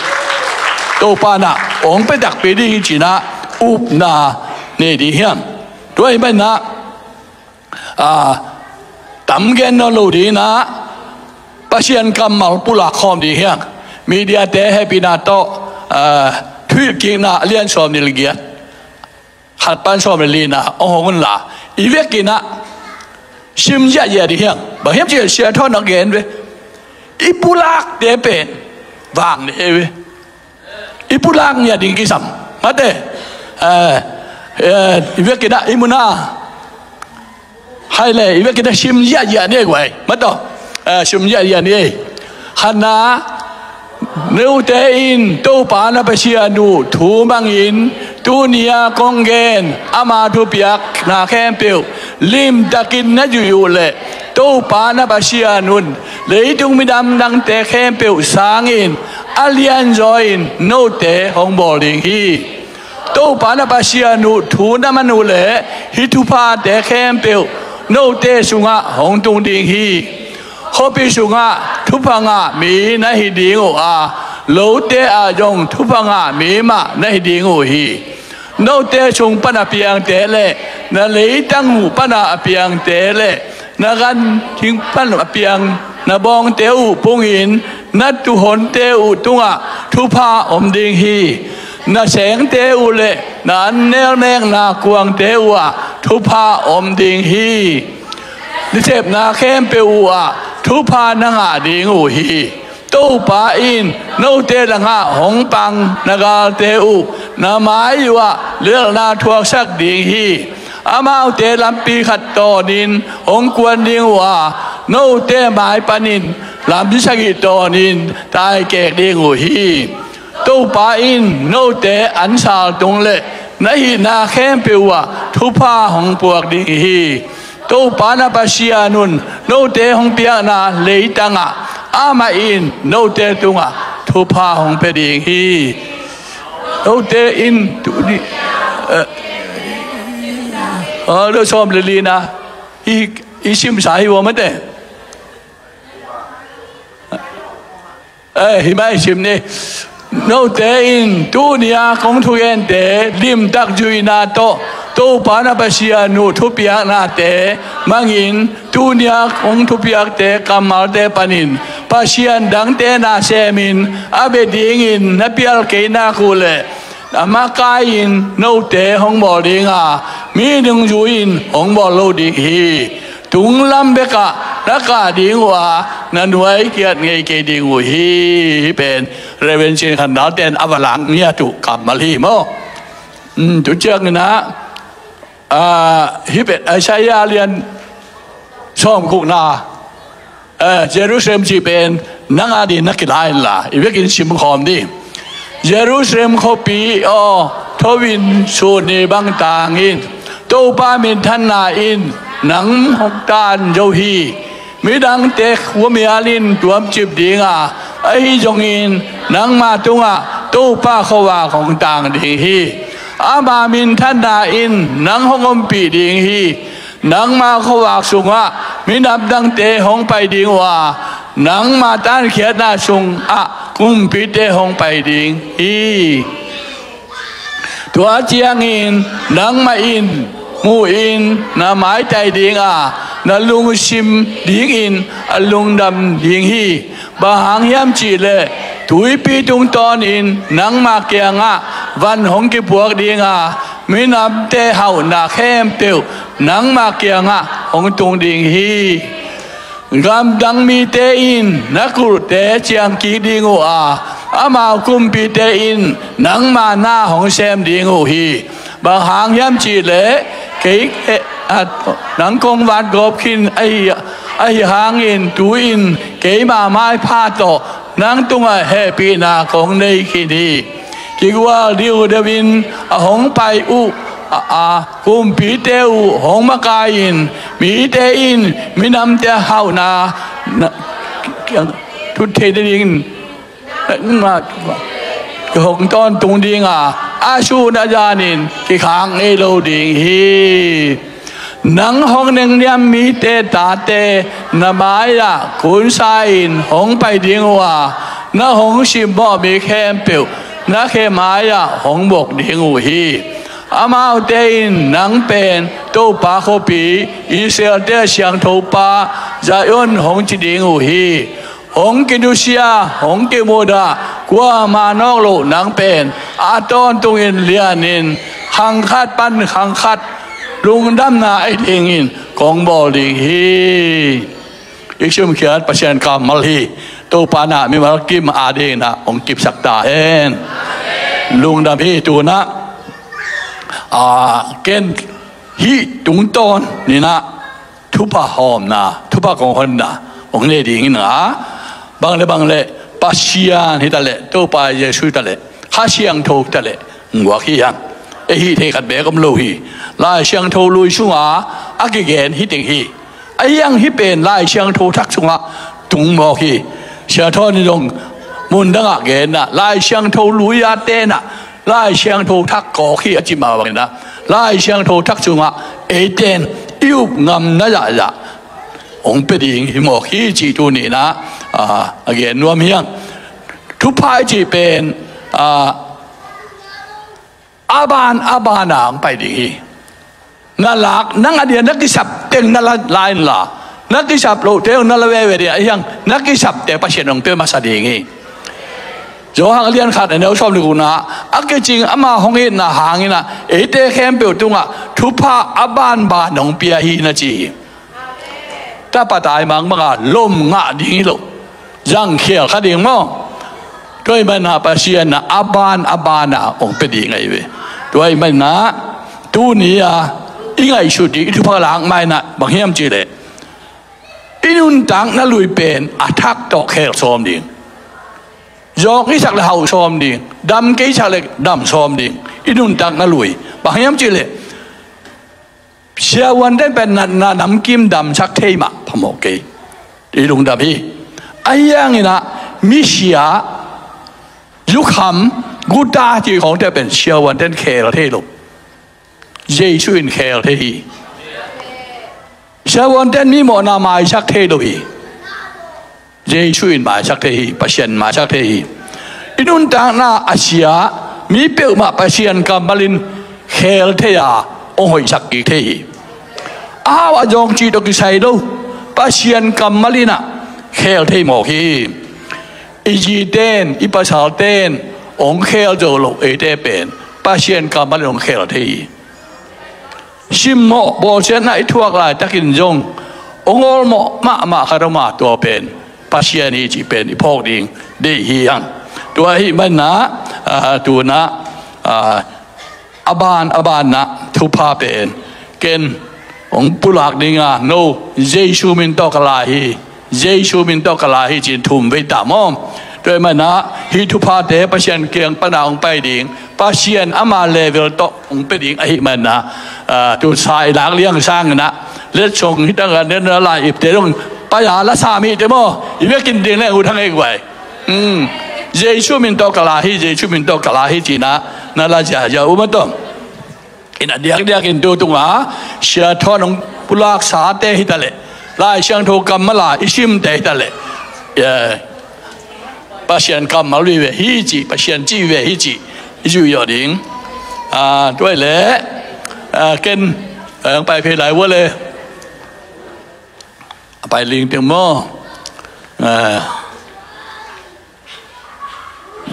Topanah hong pia takpi ding hi cinah upna nei ding hiam? Tua ahih maninah a, tam gen nawn lo dinah Pasian kammal pulak khawm ding hiang. Mediate hehpihna tawh, a, Thuhilhkikna a lian sawmnih le giat, khat pan sawmnih le lina hong hong unla, i vekinah sim ziahziah ding hiang. Bang hiam cih Sia Thawn a gen ve, i pulakte pen vang ding hi ve. I pulak ngiat ding kisam. Mate, eh, eh, i vekinah i muna hai le i vekinah sim ziahziah ni guai. Mataw, eh, sim ziahziah ni. Khatna, note in Topa na Pasian uh thu mangin tuni a kong gen ama thupiakna khempeuh limtakin na zuih uh leh Topa na Pasian un leitung midang dangte khempeuh sangin a lianzaw in note hong bawl ding hi. Topa na Pasian uh thu na man uh leh hih thuphate khempeuh note sungah hong tung ding hi. Khuapi sungah thupha ngah mi na hi ding uh a, lote ah zong thupha ngah mi mah na hi ding uh hi. Note sung pana piangte le na leitang uh pana a piangte le na ganhing pana a piang na bawngte uh pungin na tuuhonte uh tungah thupha om ding hi. Na sengte uh le na an nelnekna kuangte uh ah thupha om ding hi. Nasepna khempeuh uh ah thupha na ngah ding uh hi. Topa in note langah hong pang na galte uh na mai uh ah lelhna thuaksak ding hi. Amaute lampi khat tawnin hong kuan ding uh a, note mai panin lam sagih tawnin taikek ding uh hi. Topa in note ansal tung le na hihna khempeuh ah thupha hong puak ding hi. Topa na Pasian un note hong piakna leitangah amah in note tungah thupha hong pia ding hi. Note in tuni, eh, eh, lo sawm le lina i, i simsa hi ua mate. Eh, hi mai sim ni. Note in tuni a kong thugente limtak zuihna tawh Topa na Pasian uh thupiaknate mangin tuni a kong thupiakte kammalte panin Pasian dangte na semin a bia dingin na pial kei nak uh leh a makai-in note hong bawl ding a, mi nungzui in hong bawl lo ding hi. Tunglam bekah na kah ding uh a, na nuai kiat ngei kei ding uh hi. Hih pen Reverend Cin Khan Dal ten a va lak ngiat uh kammal hi maw. Um, tu ciangin ah, ah, hih pen Isaiah lian sawmgukna, eh, Jerusalem cih pen nang adingin na kila inla, i vekin sim khawm ding. Jerusalem khuapi aw, tho in, sun ni bang tang in, Topa minthanna in nang hong tan zo hi. Midangte khuamial in tuamcip ding a, ahi zongin nangma tungah Topa khuavak hong tang ding hi. Ama minthanna in nang hong ompih ding hi. Nangma khuavak sungah minam dangte hong pai ding uh a, nangma tankhiatna sungah kumpite hong pai ding hi. Tua ciangin nangmah in muhin na maitai ding a, na lungsim dingin a lungdam ding hi. Bang hang hiam cihleh tuipi tungtawnin nangma kiangah van hong kipuak ding a, minamte hauhna khempeuh nangma kiangah hong tung ding hi. Gamdang mite in na kulhte ciangkik ding uh a, amau kumpite in nangma na hong sem ding uh hi. Bang hang hiam cihleh kei, eh, ah, nang kong vat gawp khin ahi, ahi hangin tu-in keima maipha tawh nang tungah hehpihna kong nei khin hi. Kigual diudeuin a hong pai uh a, a kumpite uh hong makai-in mite in minamte hauhna na, thut theih nadingin hong tawntung ding a, a sun a zanin kikhak ngei lo ding hi. Nang hong nengniam mite tate na mai-ah kunsa-in hong pai ding uh a, na hong simmawh mi khempeuh na khe mai-ah hong bok ding uh hi. Amaute in nang pen Topa khuapi, Israel-te siangthopa, Zion hong ci ding uh hi. Hong kinusia, hong kimudah, kuamah nawk loh nang pen a tawntungin lianin khang khat pan khang khat lungdamna ahi dingin kong bawl ding hi. I simkhiat Pasian kammal hi. Topa na mimal kim adingin ah hong kipsak ta hen. Lungdam hi. Tu-in ah, a, ken hih tungtawnin ah thupha hawmna, thupha kong honna hong nei dingin ah, bang le bang le Pasian hi ta leh, Topa Jesu hi ta leh, Kha Siangtho hi ta leh, nguak hi hang. Ei hih thei khat beek om lo hi. Lai Siangtho lui sunga a kigen hi teng hi. Ahi hang hih pen Lai Siangtho Thak sungah tung mawk hi. Sia Thawn in zong mun dangah genna, Lai Siangtho lui-a tenna Lai Siangtho Thak kawk hi a ci mah bangin ah, Lai Siangtho Thak sungah eite in i up ngamna zahzah hong pia ding hi mawk hi cih tu-in ah, a, a gen nuam hi hang. Thupha i cih pen, a, a ban a ban a hong pai ding hi. Na lak, nang a dia na kisap teng na la, la inla, na kisap loh teng na la veve dia, ahi hang na kisap teng Pasian hong pia masa ding hi. Johan a lian khat a neu sawm le gukna, a kicing ama hong itna hangin ah eite khempeuh tungah thupha a banban hong pia hi na ci hi. Tapa taimang banga lom ngah ding hi lo. Zangkhial kha ding maw. Tua ahih manin ah Pasian in ah a ban a ban a hong pia ding ahi ve. Tua ahih manin ah tuni-a i ngaihsut ding, i thupha lak ma-in ah bang hiam cihleh, I nuntakna lui pen a thak tawh khel sawm ding. Zawng i sak le hauh sawm ding. Dam kei sak le dam sawm ding. I nuntakna lui. Bang hiam cih leh siavuante'n pen natna namkim damsak thei mah phamawh kei. I lungdam hi. Ahi hangin ah misia, zukham, guta cih khawngte pen siavuante'n khel thei lo. Jesu in khel thei hi. Siavuante'n mi mawhna maisak thei lo hi. Jesu in maisak thei hi. Pasian maisak thei hi. I nuntakna a sia mi peuhmah Pasian kammal in khel thei a, hong hoihsak kik thei hi. A hau a zawng cih tawh kisai lo, Pasian kammal in ah khel thei mawk hi. I zite'n, i pasalte'n hong khel zo loh eite pen Pasian kammal in hong khel thei hi. Simmawh bawlsiatna i thuak laitakin zong hong awlmawh mahmah khat om a, tua pen Pasian hi cih pen i phawk ding deih hi hang. Tua ahih manin ah, ah, tu-in ah, ah, a ban a banna thupha pen ken hong pulak ding a, no, Jesu min tawh ka la hi, Jesu min tawh ka la hi ci-in thum vei ta maw. Tua ahih manin ah hih thuphate Pasian kiang pan a hong pai ding, Pasian ama level tawh hong pia ding ahih manin ah, ah, tu sa i lak liang sangin ah, letsong hi tak a, na lai ipte dong pai a la sa mi te maw, i vekin ding leng ut hang ei guai. Hmm. Jesu min tawh ka la hi, Jesu min tawh ka la hi ci-in ah na la ziahziah uh maw tawh. In a diakdiakin tu tungah Sia Thawn hong pulaksate hi ta leh, Lai Siangtho kammal a i simte hi ta leh, eh, Pasian kammal vive hi cih, Pasian cih vive hi cih i zuih zawh ding. Ah, tua hi leh, ah, ken, eh, hong pai phei lai vua le. A pai ling teng maw. Ah,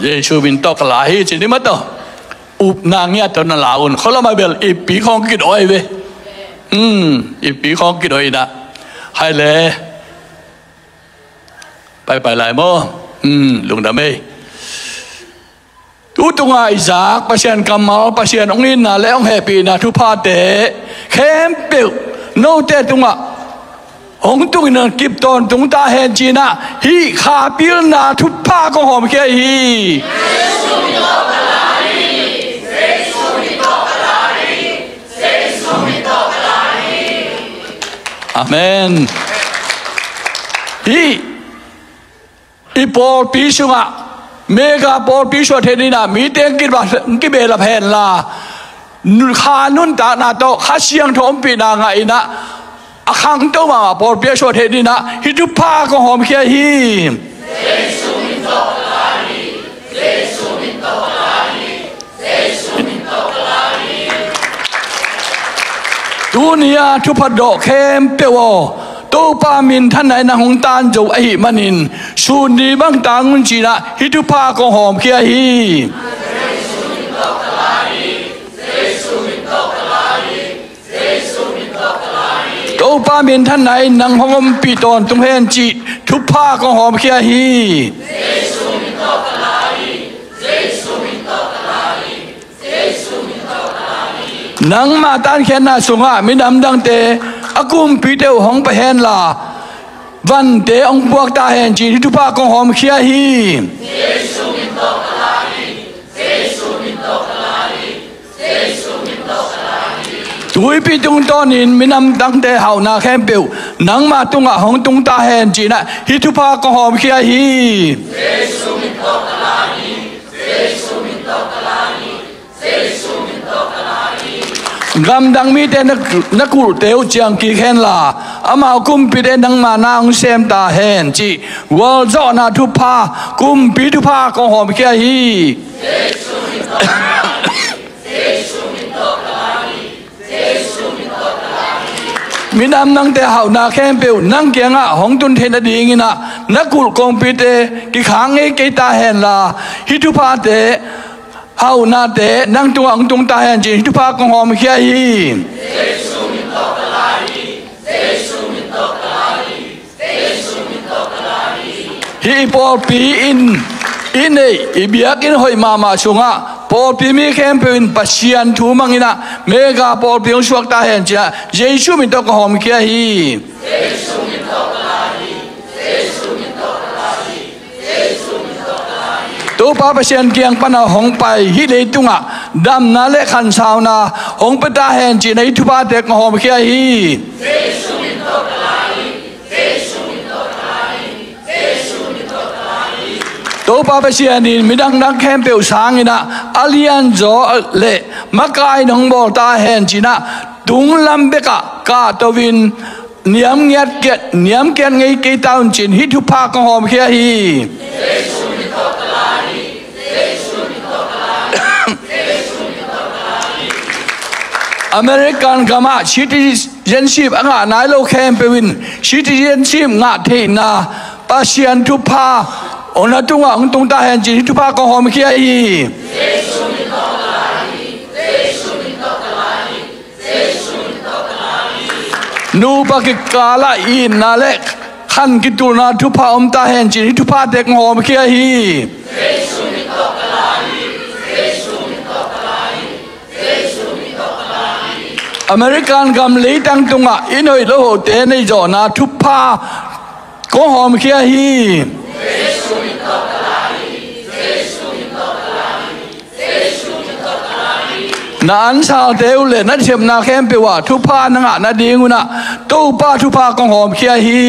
Jesu min tawh ka la hi ci ni maw tawh. Upna ngiat tawh na la un. Khualam a bel ippi khawng kidawi ve. Hmm, ippi khawng kidawi in ah. Hai le. Pai pai lai maw. Hmm, lungdam ei. Tu tungah i zak Pasian kammal, Pasian hong itna le hong hehpihna thuphate khempeuh note tungah hong tungin a kip tawntung ta hen ci-in ah hih kha pilna thupha kong hawmkhia hi. Amen. Hih i pawlpi sungah, mega pawlpi suah theih ni-in ah, mite hong kibehlap henla, kha nuntakna tawh Kha Siangtho ompihna ngah in ah, a khangto mahmah pawlpi a suah theih ni-in ah, hih thupha kong hawmkhia hi. Tuni-a thupha dawh khempeuh aw, Topa minthanna in nang hong tan zo ahih manin, sun ni bang tang un ci-in ah hih thupha kong hawmkhia hi. Topa minthanna in nang hong ompih tawntung hen cih thupha kong hawmkhia hi. Nangmah tankhiatna sungah minam dangte a kumpite uh hong pai henla, vante hong puak ta hen cih hih thupha kong hawmkhia hi. Tuipi tungtawnin minam dangte hauhna khempeuh nangmah tungah hong tung ta hen ci-in ah hih thupha kong hawmkhia hi. Gamdang mite na, na kulhte uh ciangkik henla, amau kumpite nangmah na hong sem ta hen cih gualzawhna thupha, kumpi thupha kong hawmkhia hi. Minam nangte hauhna khempeuh nang kiangah hong tun theih nadingin ah na kulh kongpite kikhak ngei kei ta henla, hih thuphate, hauhnate nang tungah hong tung ta hen ci-in hih thupha kong hawmkhia hi. Hih i pawlpi in i neih i biakinn hoih mahmah sungah pawlpi mi khempeuh in Pasian thu mang in ah mega pawlpi hong suak ta hen ci-in ah Jesu min tawh ka hawmkhia hi. Topa Pasian kiang pana hong pai, hih leitungah damna le khansauna hong pia ta hen ci-in ah hih thuphate kong hawmkhia hi. Topa Pasian in midang dang khempeuh sangin ah a lianzaw le makai in hong bawl ta hen ci-in ah tunglam bekah kahto-in niam ngiat kiat, niam kiat ngei kei ta un ci-in hih thupha kong hawmkhia hi. American gamah citizenship a ngah nai lo khempeuh in citizenship ngah theihna Pasian thupha hong na tungah hong tung ta hen ci-in hih thupha kong hawmkhia hi. Nupa kikalah itna le khan kitulna thupha om ta hen ci-in hih thuphate kong hawmkhia hi. American gam leitang tungah i hoih lo hote neih zawhna thupha kong hawmkhia hi. Na ansalte uh le na sepna khempeuh ah thupha na ngah nadingun ah Topa thupha kong hawmkhia hi.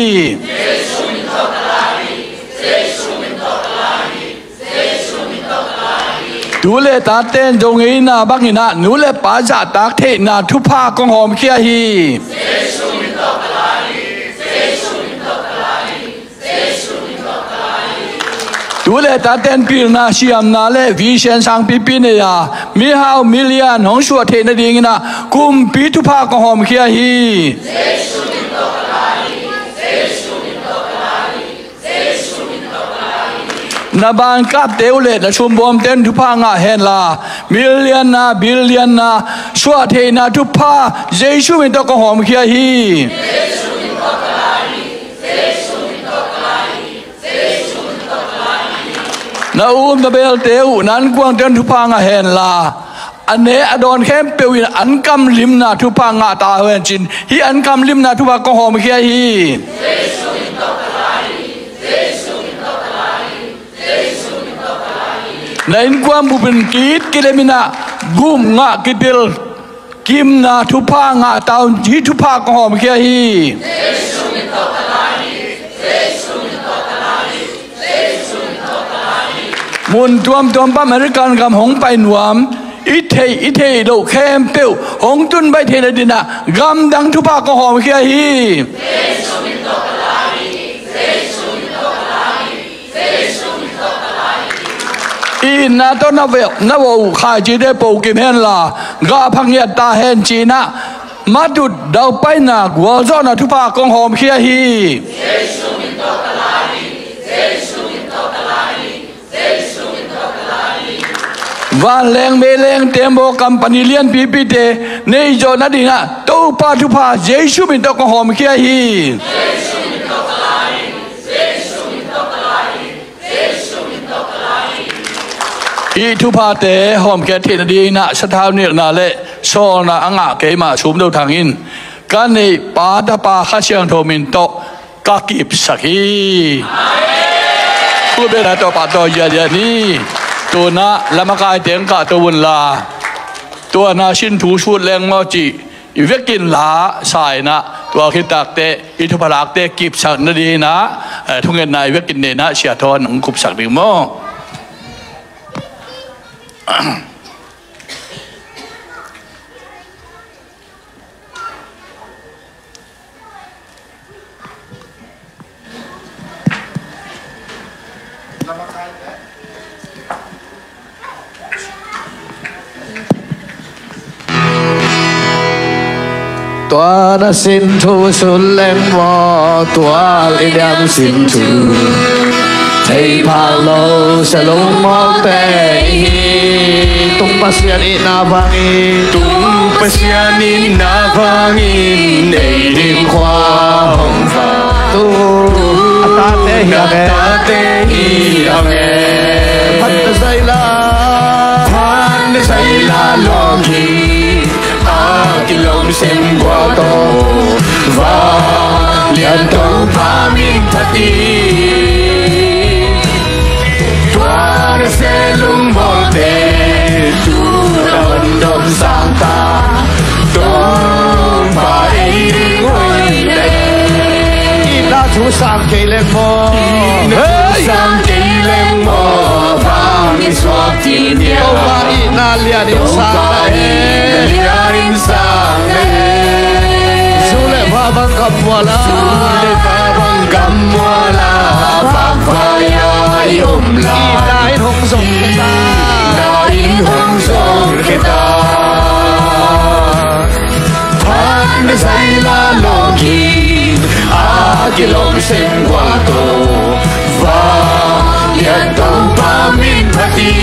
Tu le tate in zo ngeina bangin ah nu le pa zahtak theihna thupha kong hawmkhia hi. Tu le tate in pilna siamna le vision sangpipi nei a mihau milian hong suah theih nadingin ah kumpi thupha kong hawmkhia hi. Na bankapte uh le na sumbawmte in thupha ngah henla, million-na, billion-na suah theihna thupha Jesu min tawh kong hawmkhia hi. Na um na belte uh, na ankuangte in thupha ngah henla, a ne a dawn khempeuh in ankamlimna thupha ngah ta hen ci-in hih ankamlimna thupha kong hawmkhia hi. Na innkuan bupin ki-it kilem in ah gum ngah kitel kimna thupha ngah ta un, hih thupha kong hawmkhia hi. Mun tuamtuam pan American gam hong pai nuam, i theih i theih loh khempeuh hong tun baih theih nadingin ah gamdang thupha kong hawmkhia hi. Itna tawh na vawh, na vawh uh khaicite po kim henla, gah phangiat ta hen ci-in ah matut daupaina gualzawhna thupha kong hawmkhia hi. Vanleng meilengte maw, company lianpipite neih zawh nadingin ah Topa thupha Jesu min tawh kong hawmkhia hi. Hih thuphate hawmkhia theih nadingin ah sathau nekna le sawlna a ngah keimah Sum Do Thang in ka neih Pa, Tapa, Kha Siangtho min tawh ka kipsak hi. Amen. Tua bek na tawh pahtawi ziahziah ni. Tua na lamakaite hong kahto unla, tua na sin thu sut leng maw cih i vekin la sa in ah, tua khit takteh i thupha lakte kipsak nadingin ah, eh, thungetna i vekin nei in ah, Sia Thawn hong kupsak ding maw. Tua na sin thu sut leng maw, tua i niam sin thu thei phak lo, sa lo mawkte i hi. Tung Pasian itna vangin, tung Pasian itna vangin ei ding khua hong vak. Tu a tate hi a nge, a tate hi a nge. Phat na zaila, phat na zaila lawm hi. A kilawm sem gual tawh, Vanglian Topa min phat hi. Tua Selung mawlte tu na hon dom sangta, Topa ei ding hoih na e. Itna thu sang kei leng maw? Itna thu sang kei leng maw? Bang i suak ti nia. Topa itna lian in sang na e. Lian in sang na e. Zu le va bang gam muala. Zu le va bang gam muala. Vakvai-a i om lai. Itna in hong zong khia ta. Itna in hong zong khia ta. Phat na zaila lawging a kilawm sem gual tawh, vanglian Topa min phat hi.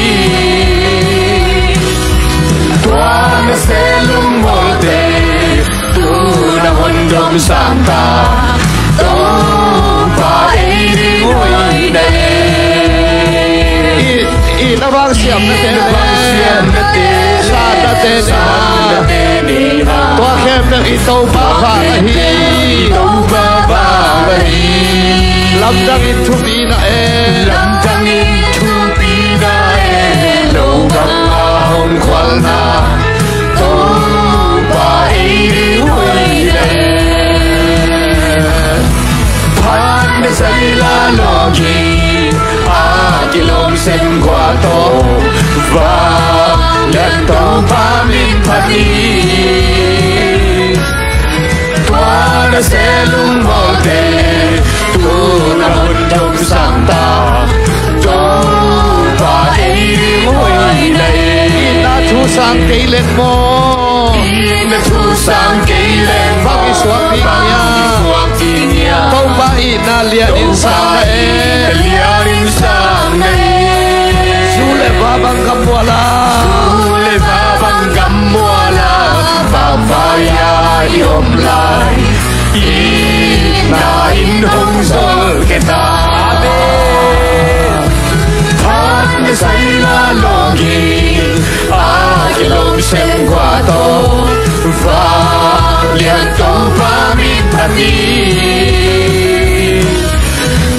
Tua na selung mawlte tu na hon dom sangta, Topa ei ding hoih na e. I, itna vang siamnate, itna vang siamnate, sannate, sannate ni ha. Tua khempeuh i Topa vang ahi. Topa vang ahi. Lamdang in thupi na e. Lamdang in thupi na e. Lo gam a hong khualna, Topa ei ding hoih na e. Phat na zaila lawging a kilawm sem gual tawh, vanglian Topa min phat hi. Tua na selung mawlte tu na hon dom sangta, Topa ei ding hoih na e. Itna thu sang kei leng maw? Itna thu sang kei leng maw? Bang i suak ti nia. Bang i suak ti nia. Topa itna lian in sang na e. Topa itna lian in sang na e. Zu le va bang gam muala. Zu le va bang gam muala. Vakvai-a i om lai. Itna in hong zong khia ta. Amen. Phat na zaila lawging a kilawm sem gual tawh, vanglian Topa min phat hi.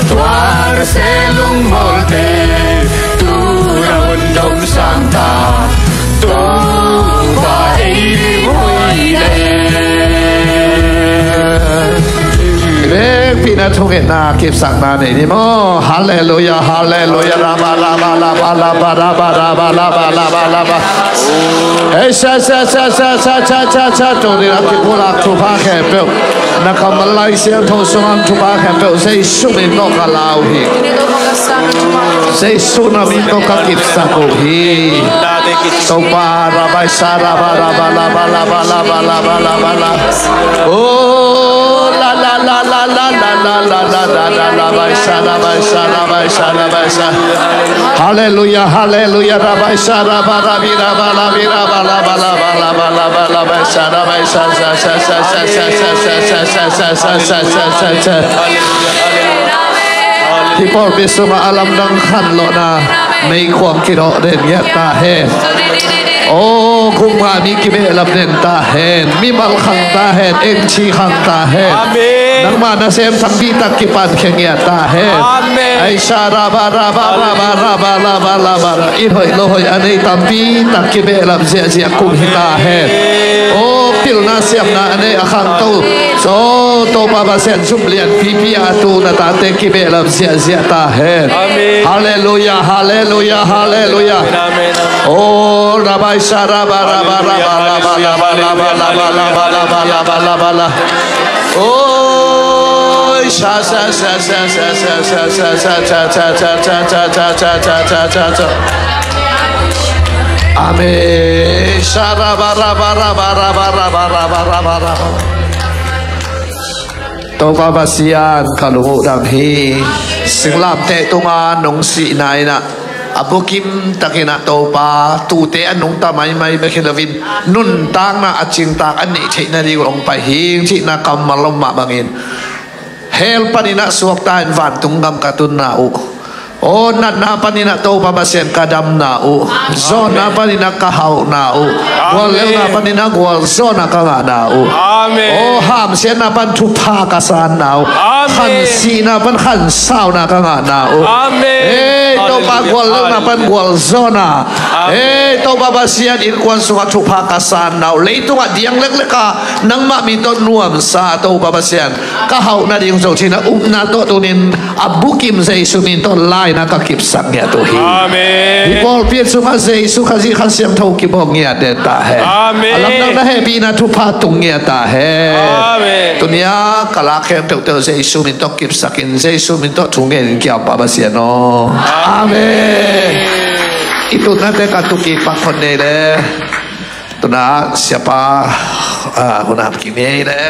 Tua na selung mawlte tu na hon dom sangta, Topa ei ding hoih na e. Vekpi-in a thungetna kipsakna nei ni maw? Halleluia, halleluia. Raba, raba, raba, raba, raba, raba, raba, raba. Ei, sa, sa, sa. Tuni a kipulak thupha khempeuh, na kammal Lai Siangtho sungah thupha khempeuh Jesu min tawh ka la uh hi. Jesu na min tawh ka kipsak uh hi. Topa, rabai sa, raba, raba, laba, laba, laba, laba, laba, la. Oh, la, la, la, la, la, la, la, la, la, la, rabai sa, rabai sa, rabai sa, rabai sa. Halleluia, halleluia, rabai sa, raba, rabi, raba, labi, raba, laba, laba, laba, laba, rabai sa, rabai sa, sa, sa. Hih pawlpi sungah a lamdang khanlawhna meikuang kidawh den ngiat ta hen. Aw, kungmah mi kibehlap den ta hen. Mimal khang ta hen. Engci khang ta hen. Amen. Nangmah nasem tampi tak kipan khia ngiat ta hen. Amen. Ai sa, raba, raba, raba, raba, laba, laba, la. Inn hoih lo hoih a nei tampi tak kibehlap ziahziah kum hi ta hen. Aw, pilna siamna a nei a khangto, aw, Topa Pasian zum lianpipi a tu na tate kibehlap ziahziah ta hen. Amen. Halleluia, halleluia, halleluia. Amen, amen. Oh, rabai sa, raba, raba, raba, laba, laba, laba, laba, laba, laba, laba, laba, laba, laba, laba, laba, laba. Oi, sa, sa, sa. Amen. Sa, raba, raba, raba. Topa Pasian, ka lung uh dam hi. Singlamteh tunga nong sihna in ah, a bukim takin ah Topa, tuute a nungta maimai bek hi loin, nuntakna a cingtak a neih theih nading uh hong pai hing cihna kammal om mah bangin, hell panin ah suakta in vantung gam ka tunna uh, Aw, natna panin ah Topa Pasian ka damna uh, zawnna panin ah ka hauhna uh, guallelhna panin ah gualzawhna ka ngahna uh, aw, hamsiatna pan thupha ka sanna uh, khansihna pan khansauna ka ngahna uh, ei Topa, guallelhna pan gualzawhna, ei Topa Pasian, innkuan sungah thupha ka sanna uh, leitungah diang leklek a nangmah min tawh nuamsa Topa Pasian, ka hauh nading Zo Cih in ah upna tawh tunin a bukim Jesu min tawh laina ka kipsak ngiat uh hi. Amen. Hi pawlpi sungah Jesu Khazih Kha Siangtho kibawng ngiat den ta hen. Amen. A lamdang na hehpihna thupha tung ngiat ta hen. Amen. Tunia ka lak khempeuh tawh Jesu min tawh kipsakin Jesu min tawh thu ngenin kiam Pa Pasian aw. Amen. Amen. I tutnate ka tuki pak khon nei le. Tuna siapa, ah, hunam ki nei le.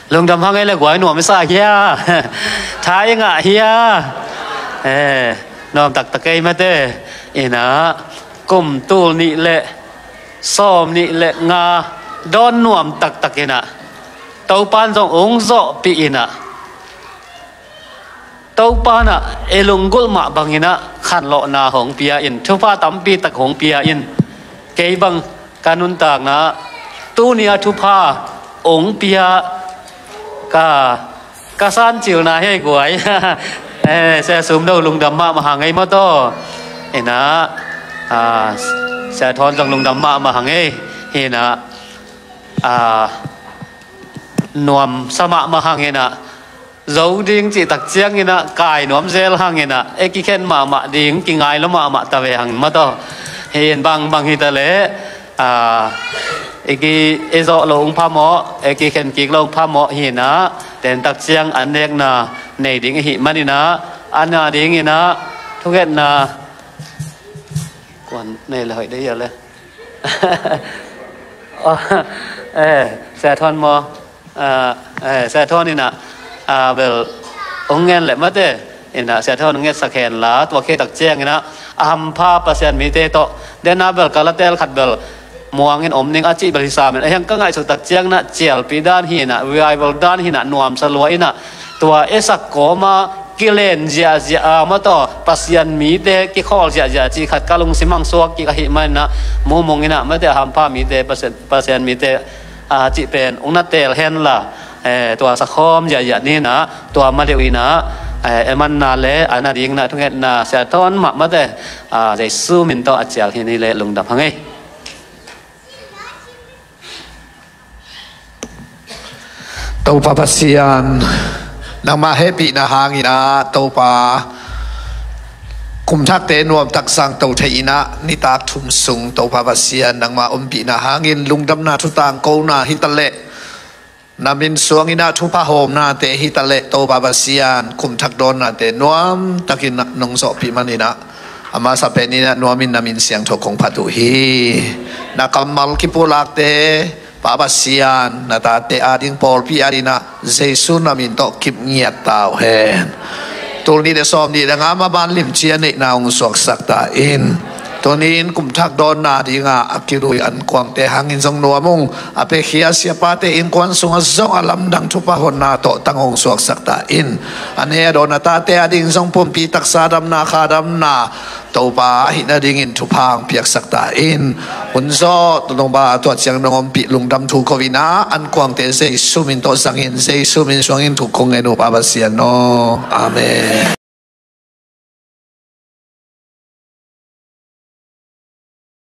Lungdam hang ei le guai, nuam i sa hia? Tha i ngah hia? Eh, nuam taktak ei mate. Ina, kum tul nih le sawm nih le nga dawn nuam taktak ina, Topan zong ung zawhpih ina, Topa in ah i lunggulh mah bangin ah khanlawhna hong pia in, thupha tampi tak hong pia in, kei bang ka nuntakna ah tuni a thupha hong pia ka, ka sancilna hi ei guai. Eh, Sia Sum Do lungdam mahmah hang ei maw taw. Ina, ah, Sia Thawn zong lungdam mahmah hang ei. Hi ina, ah, nuamsa mahmah hang ina, zo ding cih tak ciangin ah kai nuam zel hang ina, e kikhen mahmah ding, kingai lo mahmah ta ve hang maw taw. Hi in bang bang hi ta leh, ah, e ki, e zawh lo ung phamawh, e kikhen kik lo ung phamawh hi ina, den tak ciang an nekna nei ding i hih man ina, an a ding ina, thungetna kuan nei le hoih dei a le. Eh, Sia Thawn maw? Ah, eh, Sia Thawn ina, ah, bel, hong ngen le mate. Ina, Sia Thawn hong ngetsak hen la, tua khit tak ciang ina, a hampha Pasian mite tawh. Den a bel, ka la tel khat bel, muangin om ning a cih bel hi sam in. A hiang ka ngaihsut tak ciang ina, cialpi dan hi ina, revival dan hi ina, nuamsa lua ina, tua e sak kawma kilen ziahziah a maw taw, Pasian mite kikhawl ziahziah cih khat ka lungsim hang suak kik ahih man ina, mumung ina mate, a hampha mite, Pasian, Pasian mite, ah, cih pen ung na tel hen la, eh, tua sakhawm ziahziah ni ina, tua ma deuh ina, eh, e manna le an a ding ina thungetna Sia Thawn mah mate, ah, Jesu min tawh a cial hi ni le lungdam hang ei. Topa Pasian, nangmah hehpihna hangin ah, Topa, kum thakte nuamtak sang to thei ina, nitak thum sung, Topa Pasian, nangmah ompihna hangin lungdamna thutangkona hi ta leh, na min suang ina thupha hawmnate hi ta leh, Topa Pasian, kum thak dawnnate nuamtakin nong zawhpih man ina, a masa pen ina nuamin na min siangtho kong phat uh hi. Na kammal kipulakte, Pa Pasian, na tate a ding pawlpi a ding ina, Jesu na min tawh kip ngiat ta uh hen. Tul nih le sawm nih le nga maban limci a neihna hong suaksak ta in. Tuni in kum thak dawnna dinga a kilui ankuangte hangin zong nuam ung, a pekhia siapate innkuan sungah zong a lamdang thupha honna tawh tang hong suaksak ta in. A ne a dawn a tate a ding zong pumpi taksa damna, kha damna, Topa ahih nadingin thupha hong piaksak ta in. Hun zawh Topa, tua ciang nong ompih lungdam thu ko ina, ankuangte Jesu min tawh zangin, Jesu min suangin thu kong ngen uh, Pa Pasian aw. Amen.